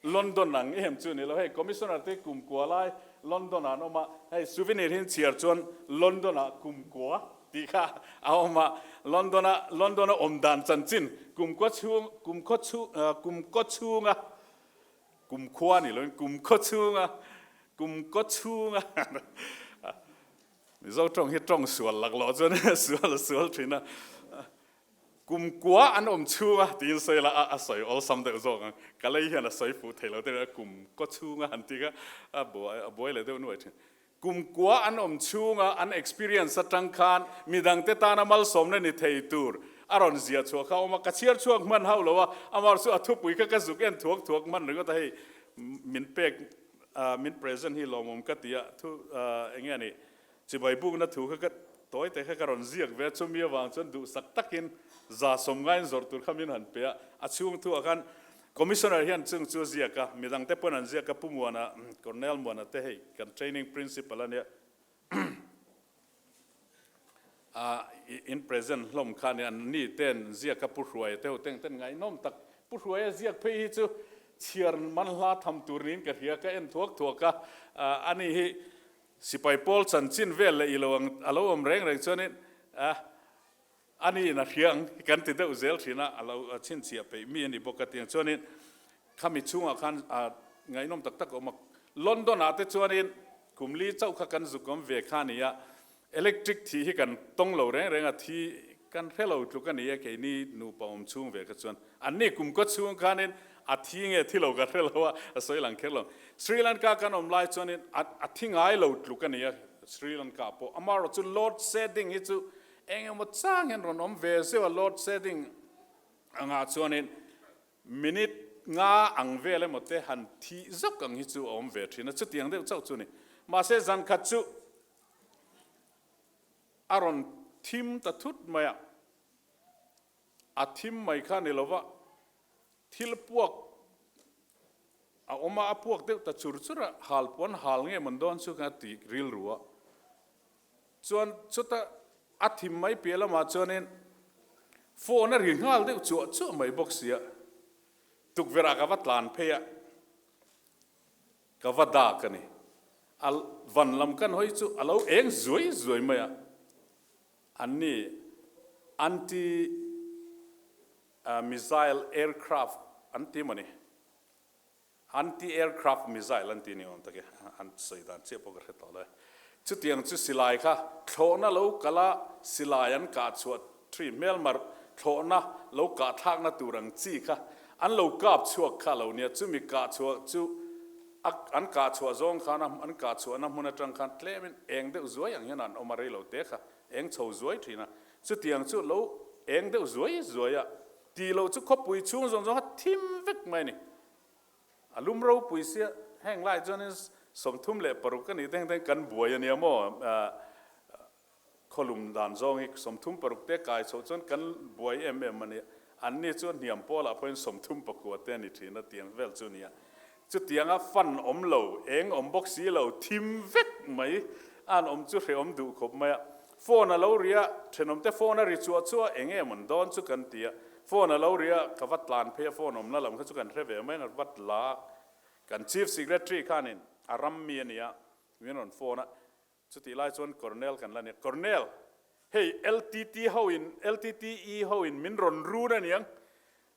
London ang em chu ni lo. Hei Commissioner te kumkua lai London ah an awm a, hei souvenir hi an chhiar chuan London ah kumkua tih kha a awm a, London a London a awm dan chanchin kumkua chhung kumkhaw chhung kumkaw chhunga Kumkhua ni loin kumkhaw chhunga kumkaw chhunga Mizo tawng hi tawng sual lak loh chuan sual a sual thin a, kumkua an awm chhunga tiin sawi la a sawi awlsam deuh zawk ang, ka lei hian a sawi fuh thei lo deuh a, kumkaw chhunga han ti kha a buai a buai leh deuh nuai thin. Kumkua an awm chhunga an experience atang khan midangte tana malsawmna ni thei tur a rawn ziah chhuah kha a awm a, ka chhiar chhuak hman hauh lo a, amah chu a thupui kha ka zuk en thuak thuak hman ringawt a, hei min pek min present hi lawmawm ka ti a, thu enge a nih chibai bukna thu kha ka tawi te kha ka rawn ziak ve a, chumi avang chuan duhsak takin 190 in zawrh tur kha min han pe a, a chhung thu ah khan Commissioner hian chung chu a ziak a, midang te pawn an ziak a, Pu Muana, Colonel Muana te hei kan training principal a nia, a in present hlawm kha nia, an ni ten ziak a Pu Hruaia te ho teng ten ngaihnawm tak, Pu Hruaia ziak phei hi chu chhiar man hla tham tur niin ka hria, ka en thuak thuak a, ani hi sipai pawl chanchin vel leh ilo ang a lo awm reng reng chuanin a Ani in a hria ang hi kan ti deuh zel thin a, a lo chhinchhiah peih mi a ni bawk a tiang chuanin khami chhungah khan a ngaihnawm tak tak a awm a. London ah te chuanin kum li chauh kha kan zuk awm ve kha a ni a, electric thih hi kan tawng lo reng reng a, thi kan hre lo tluk a ni e keini nupa awm chhung ve kha chuan. Anni kum kaw chhung khanin a thi nge thi lo ka hre lo a, a sawi lang kher lo. Sri Lanka kan awm lai chuanin a thi ngai lo tluk a ni a, Sri Lanka pawh. Amaherawhchu load shedding hi chu Eng emaw chang hian rawn awm ve zeuh a load shedding angah chuanin minute nga ang vel emaw te han thih zawk ang hi chu a awm ve thin a, chutiang deuh chauh chu a ni. Mahse zan khat chu a rawn thim ta thut mai a, a thim mai kha ni lova thil puak a awm a, a puak deuh ta chur chur a, hal puan hal nge mawn dawn chu ka ti rilru a. Chuan chuta a thim mai piah lamah chuanin phone a ri nghal deuh chuah chuah mai bawk sia, tukverh ah ka va tlan phei a, ka va dak a ni. A van lam kan hawi chu a lo eng zuai zuai mai a, anni anti missile aircraft an ti maw ni? Anti-aircraft missile an ti ni awm tak e, an sawi dan chiah pawh ka hre tawh lo e. Chutiang chu silai kha thlawhna lo kal a, silai an kah chhuah thi hmelmar thlawhna lo kah thlakna tur ang chi kha an lo kap chhuak kha lo nia, chumi kah chhuah chu a an kah chhuah zawng khan a an kah chhuahna hmun atang khan tlemin eng deuh zuai ang hian an awm a rei lo te kha eng chho zuai thin a, chutiang chu lo eng deuh zuai zuai a Tih loh chu khawpui chhung zawng zawng a thim vek mai a ni. A lum ropui sia, heng lai chuanin 36 a nih teng teng kan buai a nia maw? Khawlum dan zawng hi 36 te kai chhoh chuan kan buai em em a nia. Anni chu hniam pawlah pawhin 39 te a ni thin a, tiang vel chu a nia. Chutianga fan awm lo, eng awm bawk si lo, thim vek mai an awm chu hrehawm duh khawp mai a. Phone a lo ri a, thenawmte phone a ri chuah chuah, eng nge mawn dawn chu kan ti a. Phone a lo ri a, ka va tlan phei a, phone awmna lam kha chu kan hre ve mai a, ka va tla a. Kan Chief Secretary khanin a ram mi a ni a, min rawn phone a. Chutih lai chuan Colonel kan la nia, Colonel, hei LTT ho in, LTTE ho in min rawn run a niang,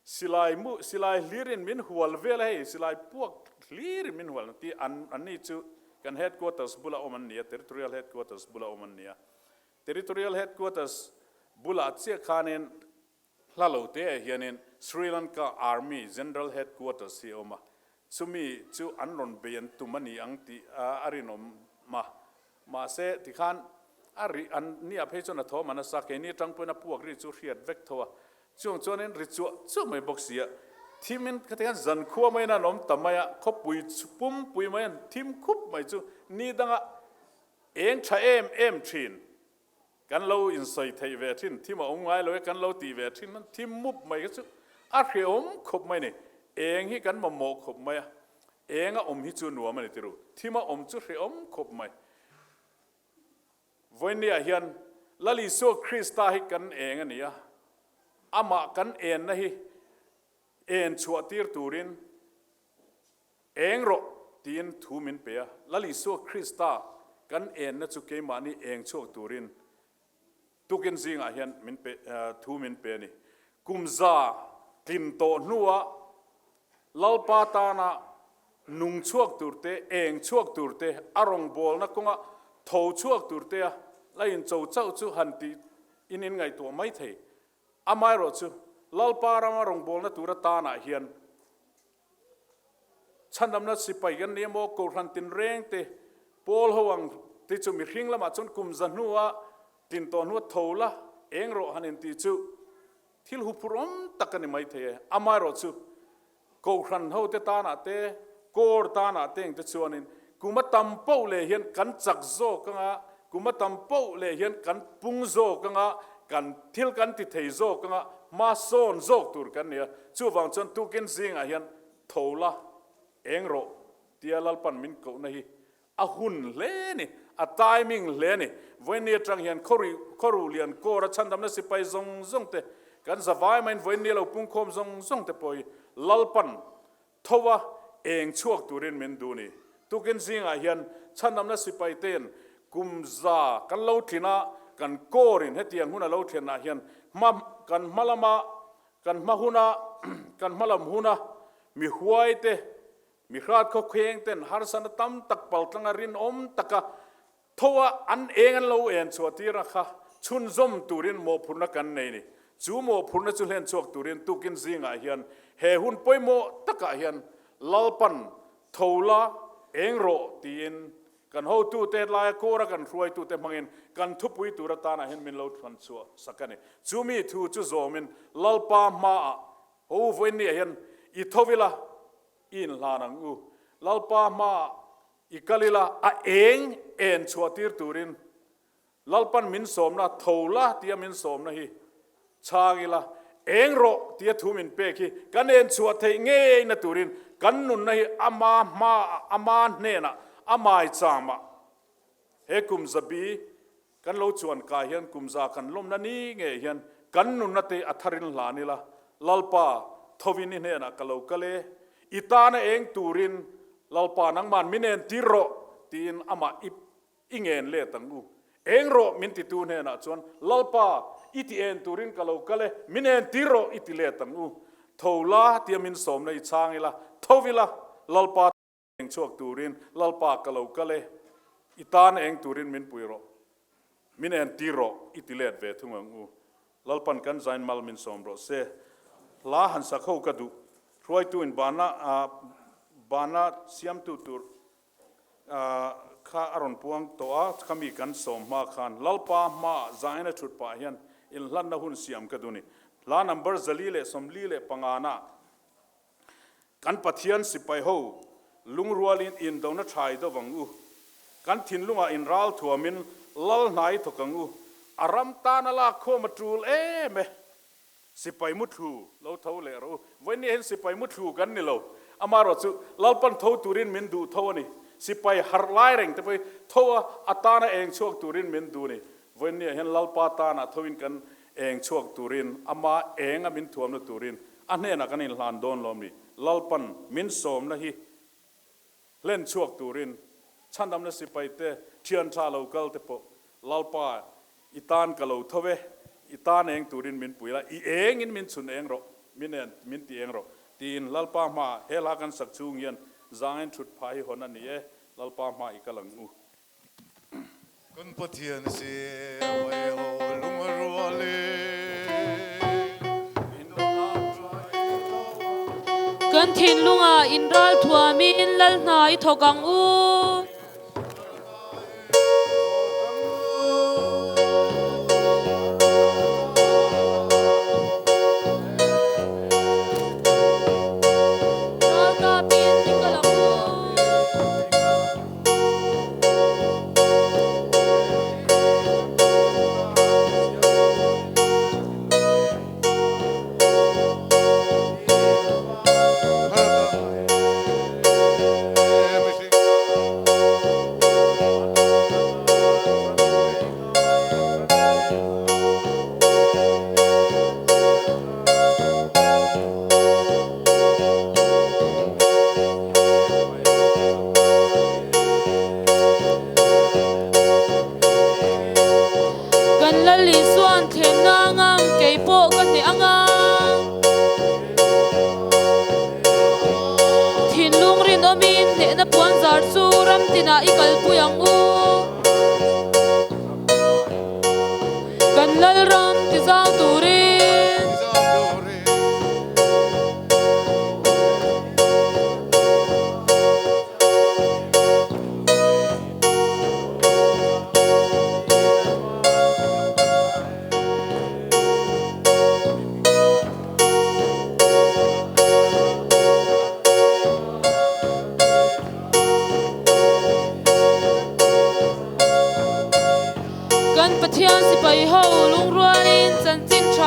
silai mu, silai hlir in min hual vel a hei, silai puak hlir in min hual ang tih an, anni chu kan headquarters bula awm an nia, territorial headquarters bula awm an nia. Territorial headquarters bulah chiah khanin Hla lo te ah hianin Sri Lanka Army General Headquarters hi a awm a, chumi chu an rawn bei an tum a ni ang tih a rinawm a. Mahse, tikhan a ri an nia phei chuan a thawm a nasa, keini atang pawhin a puak ri chu hriat vek tho a. Chuang chuanin ri chuah chuah mai bawk si a, thimin khati khan zankhua maiin an awm ta mai a, khawpui pumpui mai an thim khup mai chu ni danga eng tha em em thin. Kan lo insawi theih ve thin, thim a awm ngai lo e, kan lo tih ve thin, thim mup mai kha chu a hrehawm khawp mai a ni. Eng hi kan mamawh khawp mai a, eng a awm hi chu nuam a ni tiru, thim a awm chu hrehawm khawp mai. Vawinia hian Lal Isua Krista hi kan eng a ni a, amah kan enna hi en chhuah tir turin Eng rawh, tiin thu min pe a. Lal Isua Krista kan enna chu keimahni eng chhuak turin tukin zingah hian min pe, thu min pe a ni. Kum za tlin tawh hnua Lalpa tana nung chhuak turte, eng chhuak turte, a rawngbawlna kawnga tho chhuak turtea la incho chauh chu han tih in inngaihtuah mai thei. Amaherawhchu, Lalpa rama rawngbawlna tur atanah hian Chhandamna sipai kan ni emaw, Kohhran tinreng te, Paul ho ang te chu mihring lamah chuan kum za hnua tlin tawh hnua tho la eng rawh han inti chu thil huphurh awm tak a ni maithei e. Amaherawhchu Kohhran ho te tanah te, Corps tanah te engte chuanin kum a tam poh leh hian kan chak zawk anga, kum a tam poh leh hian kan pung zawk anga, kan thil kan ti thei zawk anga, hma sawn zawk tur kan ni a. Chuvang chuan tukin zingah hian tho la, eng rawh tia Lalpan min kohna hi A hun hle a ni, a timing hle a ni. Vawiinni atang hian Khawruhlian Corps a chhandamna sipai zawng zawng te, kan zavai maiin vawiinni a lo pungkhawm zawng zawng te pawh hi Lalpan tho a eng chhuak turin min duh ni. Tukin zingah hian chhandamna sipai te'n kum za kan lo tlin a, kan Corps in hetiang hun a lo thlenah hian hma kan hma lama kan hma huna kan hma lam huna mi huai te Mi hrat khawkheng ten harsatna tam tak paltlanga rinawm taka tho a an eng an lo en chhuah tir a kha chhunzawm turin mawhphurhna kan nei ni. Chu mawhphurhna chu hlen chhuak turin tukin zingah hian he hun pawimawh takah hian Lalpan tho la eng rawh tiin kan hotute laia kawra kan hruaitute hmangin kan thupui tur atanah hian min lo thlan chhuah sak a ni. Chu mi thu chu zawmin Lalpa hmaah ho vawiinniah hian i tho ila, I inhlan ang u. Lalpa hmaah i kal ila, a eng en chhuah tir turin Lalpan min sawmna, tho la tia min sawmna hi chhang ila, eng rawh tia thu min pek hi kan en chhuah theih ngeina turin kan nunna hi ama hmaah, ama hnenah, a maichamah he kum zabi Kan lo chuan kai hian kum za kan lawmna ni ngei hian kan nunna te a tharin hlan ila, Lalpa, thovin i hnenah ka lo kal e, i tana eng turin Lalpa nangman min en tir rawh, tiin amah i i ngen let ang u. Eng rawh min titu hnenah chuan, Lalpa, i ti en turin ka lo kal e, min en tir rawh i ti let ang u. Tho la tia min sawmna i chhang ila, tho ila, Lalpa, Eng chhuak turin Lalpa ka lo kal e, i tan eng turin min pui rawh, min en tir rawh, i ti let ve thung ang u. Lalpan kan zain mal min sawm rawh se. Hla han sak ho ka duh. Hruaitu in bana bana siamtu tur kha a rawn puang tawh a, khami kan sawm hma khan Lalpa hmaah zain a thut pah hian inhlanna hun siam ka duh ni. Hla number 445 na. Kan Pathian sipai ho lungrualin indona thai deuh ang u. Kan thinlungah inral thuamin lal hnai thawk ang u. A ram tan a lak khawm a tul em e. Sipai muthlu lo tho leh rawh u. Vawiin hian sipai muthlu kan ni lo. Amaherawh chu Lalpan tho turin min duh tho a ni. Sipai harh lai reng te pawh hi tho a, a tana eng chhuak turin min duh a ni. Vawiin hian Lalpa tana thoin kan eng chhuak turin, ama eng a min thuamna turin a hnenah kan inhlan dawn lo mi? Lalpan min sawmna hi hlen chhuak turin chhandamna sipai te, thian tha lo kal te pawh Lalpa i tan ka lo tho e, i tan eng turin min pui la, i engin min chhun eng rawh, min en min ti eng rawh tiin Lalpa hmaah he hla kan sak chhung hian zangin thut phah hi hawn a ni e, Lalpa hmaah i kal ang u. Kan Pathian si vai ho lung a rual e. Kan thinlungah inral thuamin lal hna i thawk ang u. Ralkapin i kal ang u. Kan Lal Isuan thlenna ngam kei pawh ka hneh anga. Thinlung rinawmin hnehna puan zar chu ram tinah i kalpui ang u. Kan Lal ram ti zau turin.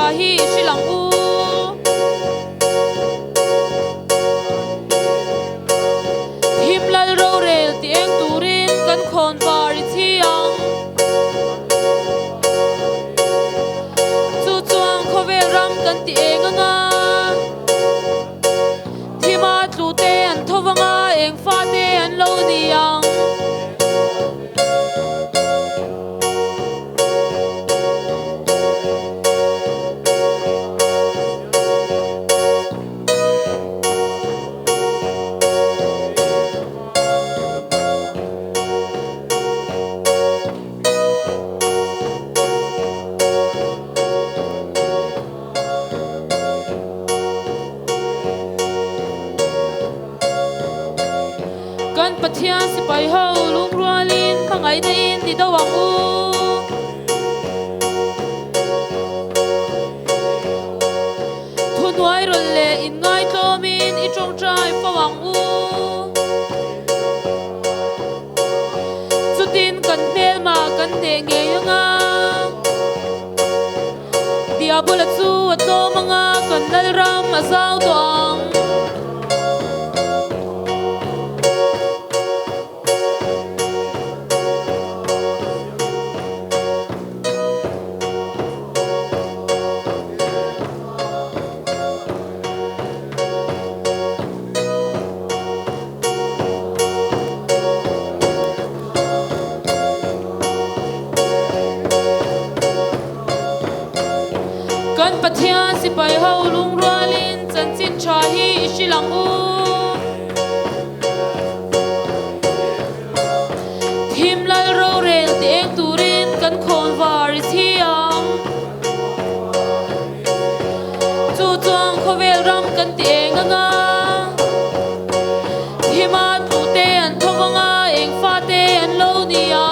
tha hi i hrilh ang u. Thim lal rorel ti eng turin kan khawn var i thi ang. Chu chuan khawvel ram kan ti eng anga. Thima tlu te an tho vanga eng fa te an lo ni ang. Kan Pathian sipai ho lungrualin hmangaihna in ni do ang u. Thuhnuai rawlh leh inngaitlawmin i tawngtai fo ang u. Chutin kan hmelma kan hneh ngei anga. Diabola chu a tlawm anga kan Lalram a zau tawh ang. Kan Pathian sipai ho lungrualin chanchin tha hi i hrilh ang u. Thim lal rorel ti eng turin kan khawn var i thi ang. Chu chuan khawvel ram kan ti eng anga. Thima tute an tho anga eng fate an lo ni ang.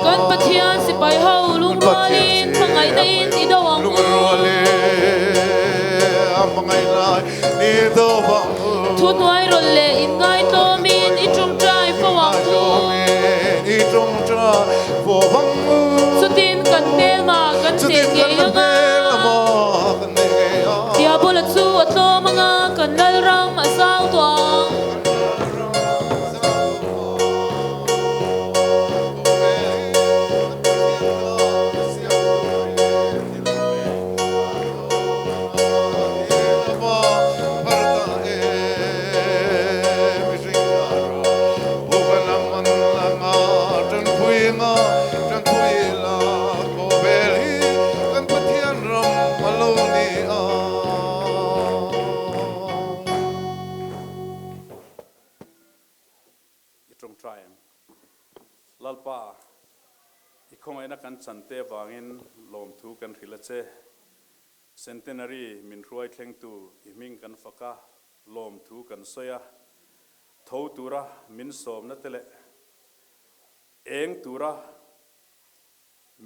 Kan Pathian sipai ho lungrualin hmangaihna in i do ang u. Thuhnuai rawlh leh inngaihtlawmin i tawngtai fo ang u. Chutin kan hmelma kan hneh ngei anga. Diabola chu a tlawm anga kan Lalram a zau tawh ang. I tawngtai ang. Lalpa, i khawngaihna kan chante avangin lawmthu kan hrilh a che. Centenary min hruai thlengtu i hming kan fak a, lawmthu kan sawi a. Tho tura min sawmna te leh eng tura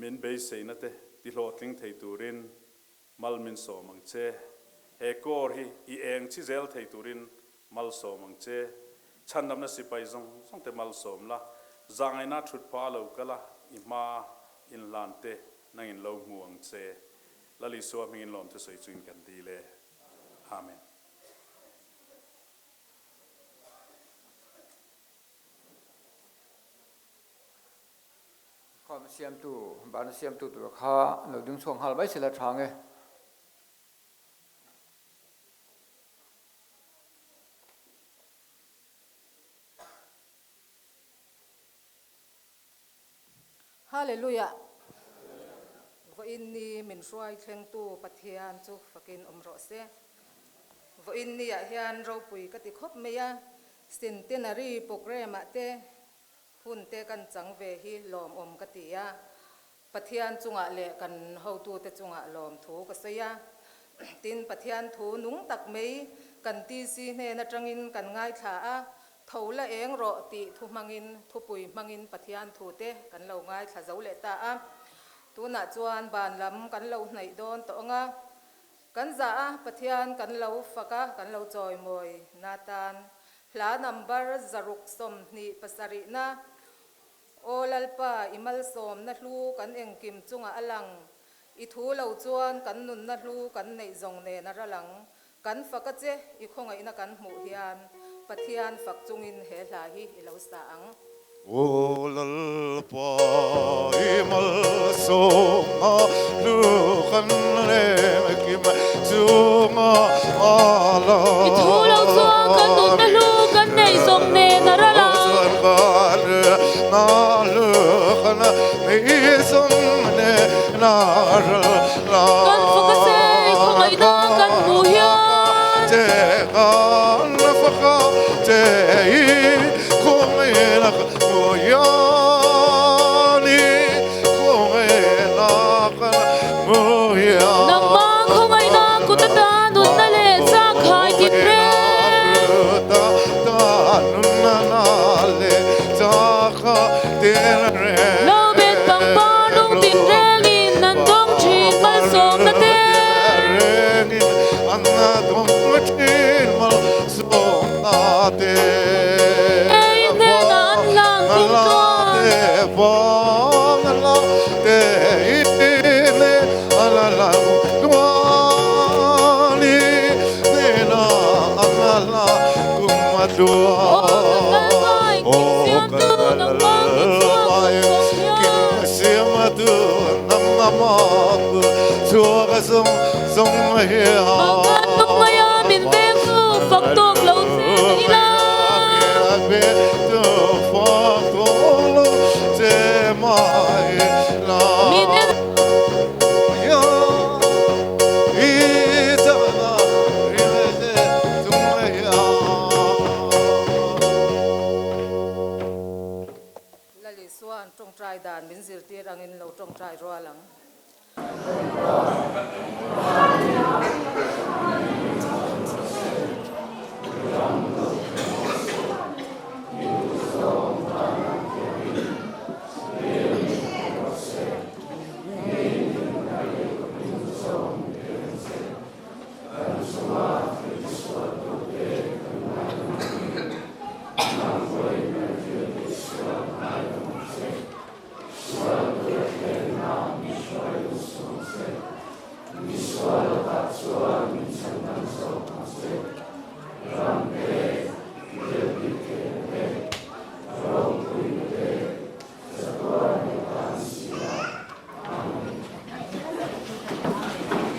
min beiseina te tihlawhtling thei turin mal min sawm ang che. He kawr hi i eng chi zel thei turin mal sawm ang che. Chhandamna sipai zawng zawng te mal sawm la, zahngaihna thut phah a lo kal a, i hma inhlan te nangin lo hmu ang che. Lal Isua hmingin lawm thusawi chuin kan dil e. Amen. Khawm siamtu, bana siamtu tur kha lo ding chhuak nghal mai sela tha nge. Hallelujah! Vawiin ni min hruai thlengtu Pathian chu fakin awm rawh se. Vawiin niah hian ropui ka ti khawp mai a, Centenary programme-ah te hun te kan chang ve hi lawmawm ka ti a, Pathian chungah leh kan hotute chungah lawmthu ka sawi a. Tin, Pathian thu nung tak mai kan TC hnen atangin kan ngaithla a, tho la eng rawh tih thu hmangin thupui hmangin Pathian thu te kan lo ngaithla zo leh ta a. Tunah chuan ban lam kan lo hnaih dawn tawh ang a, kan zah a Pathian kan lo fak a, kan lo chawimawi na tan hla number 627na Aw Lalpa, i malsawmna hlu kan engkim chungah a lang. I thu lo chuan kan nunna hlu kan neih zawng nen a ral ang. Kan fak a che, i khawngaihna kan hmuh hian Pathian fak chungin he hla hi i lo sa ang. Aw Lalpa, i malsawmna hlu kan engkim chungah a lang. I thu lo chuan kan nunna hlu kan neih zawng nen a ral ang. Kan fak a che, i khawngaihna kan hmuh hian. Nangmah khawngaihna kut ata nunna leh changkhai tinreng. Lo bet pangpar lung tinrengin an dawng thin malsawmna te. Ei hnenah an hlang kum tluan. Aw kan Lalpa kim siamtu nangmah kut chuak hian. Mangan tuk maia min veng chu fak tawk lo che na ila. Min en. Lal Isua'n tawngtai dan min zirtir angin lo tawngtai rual ang.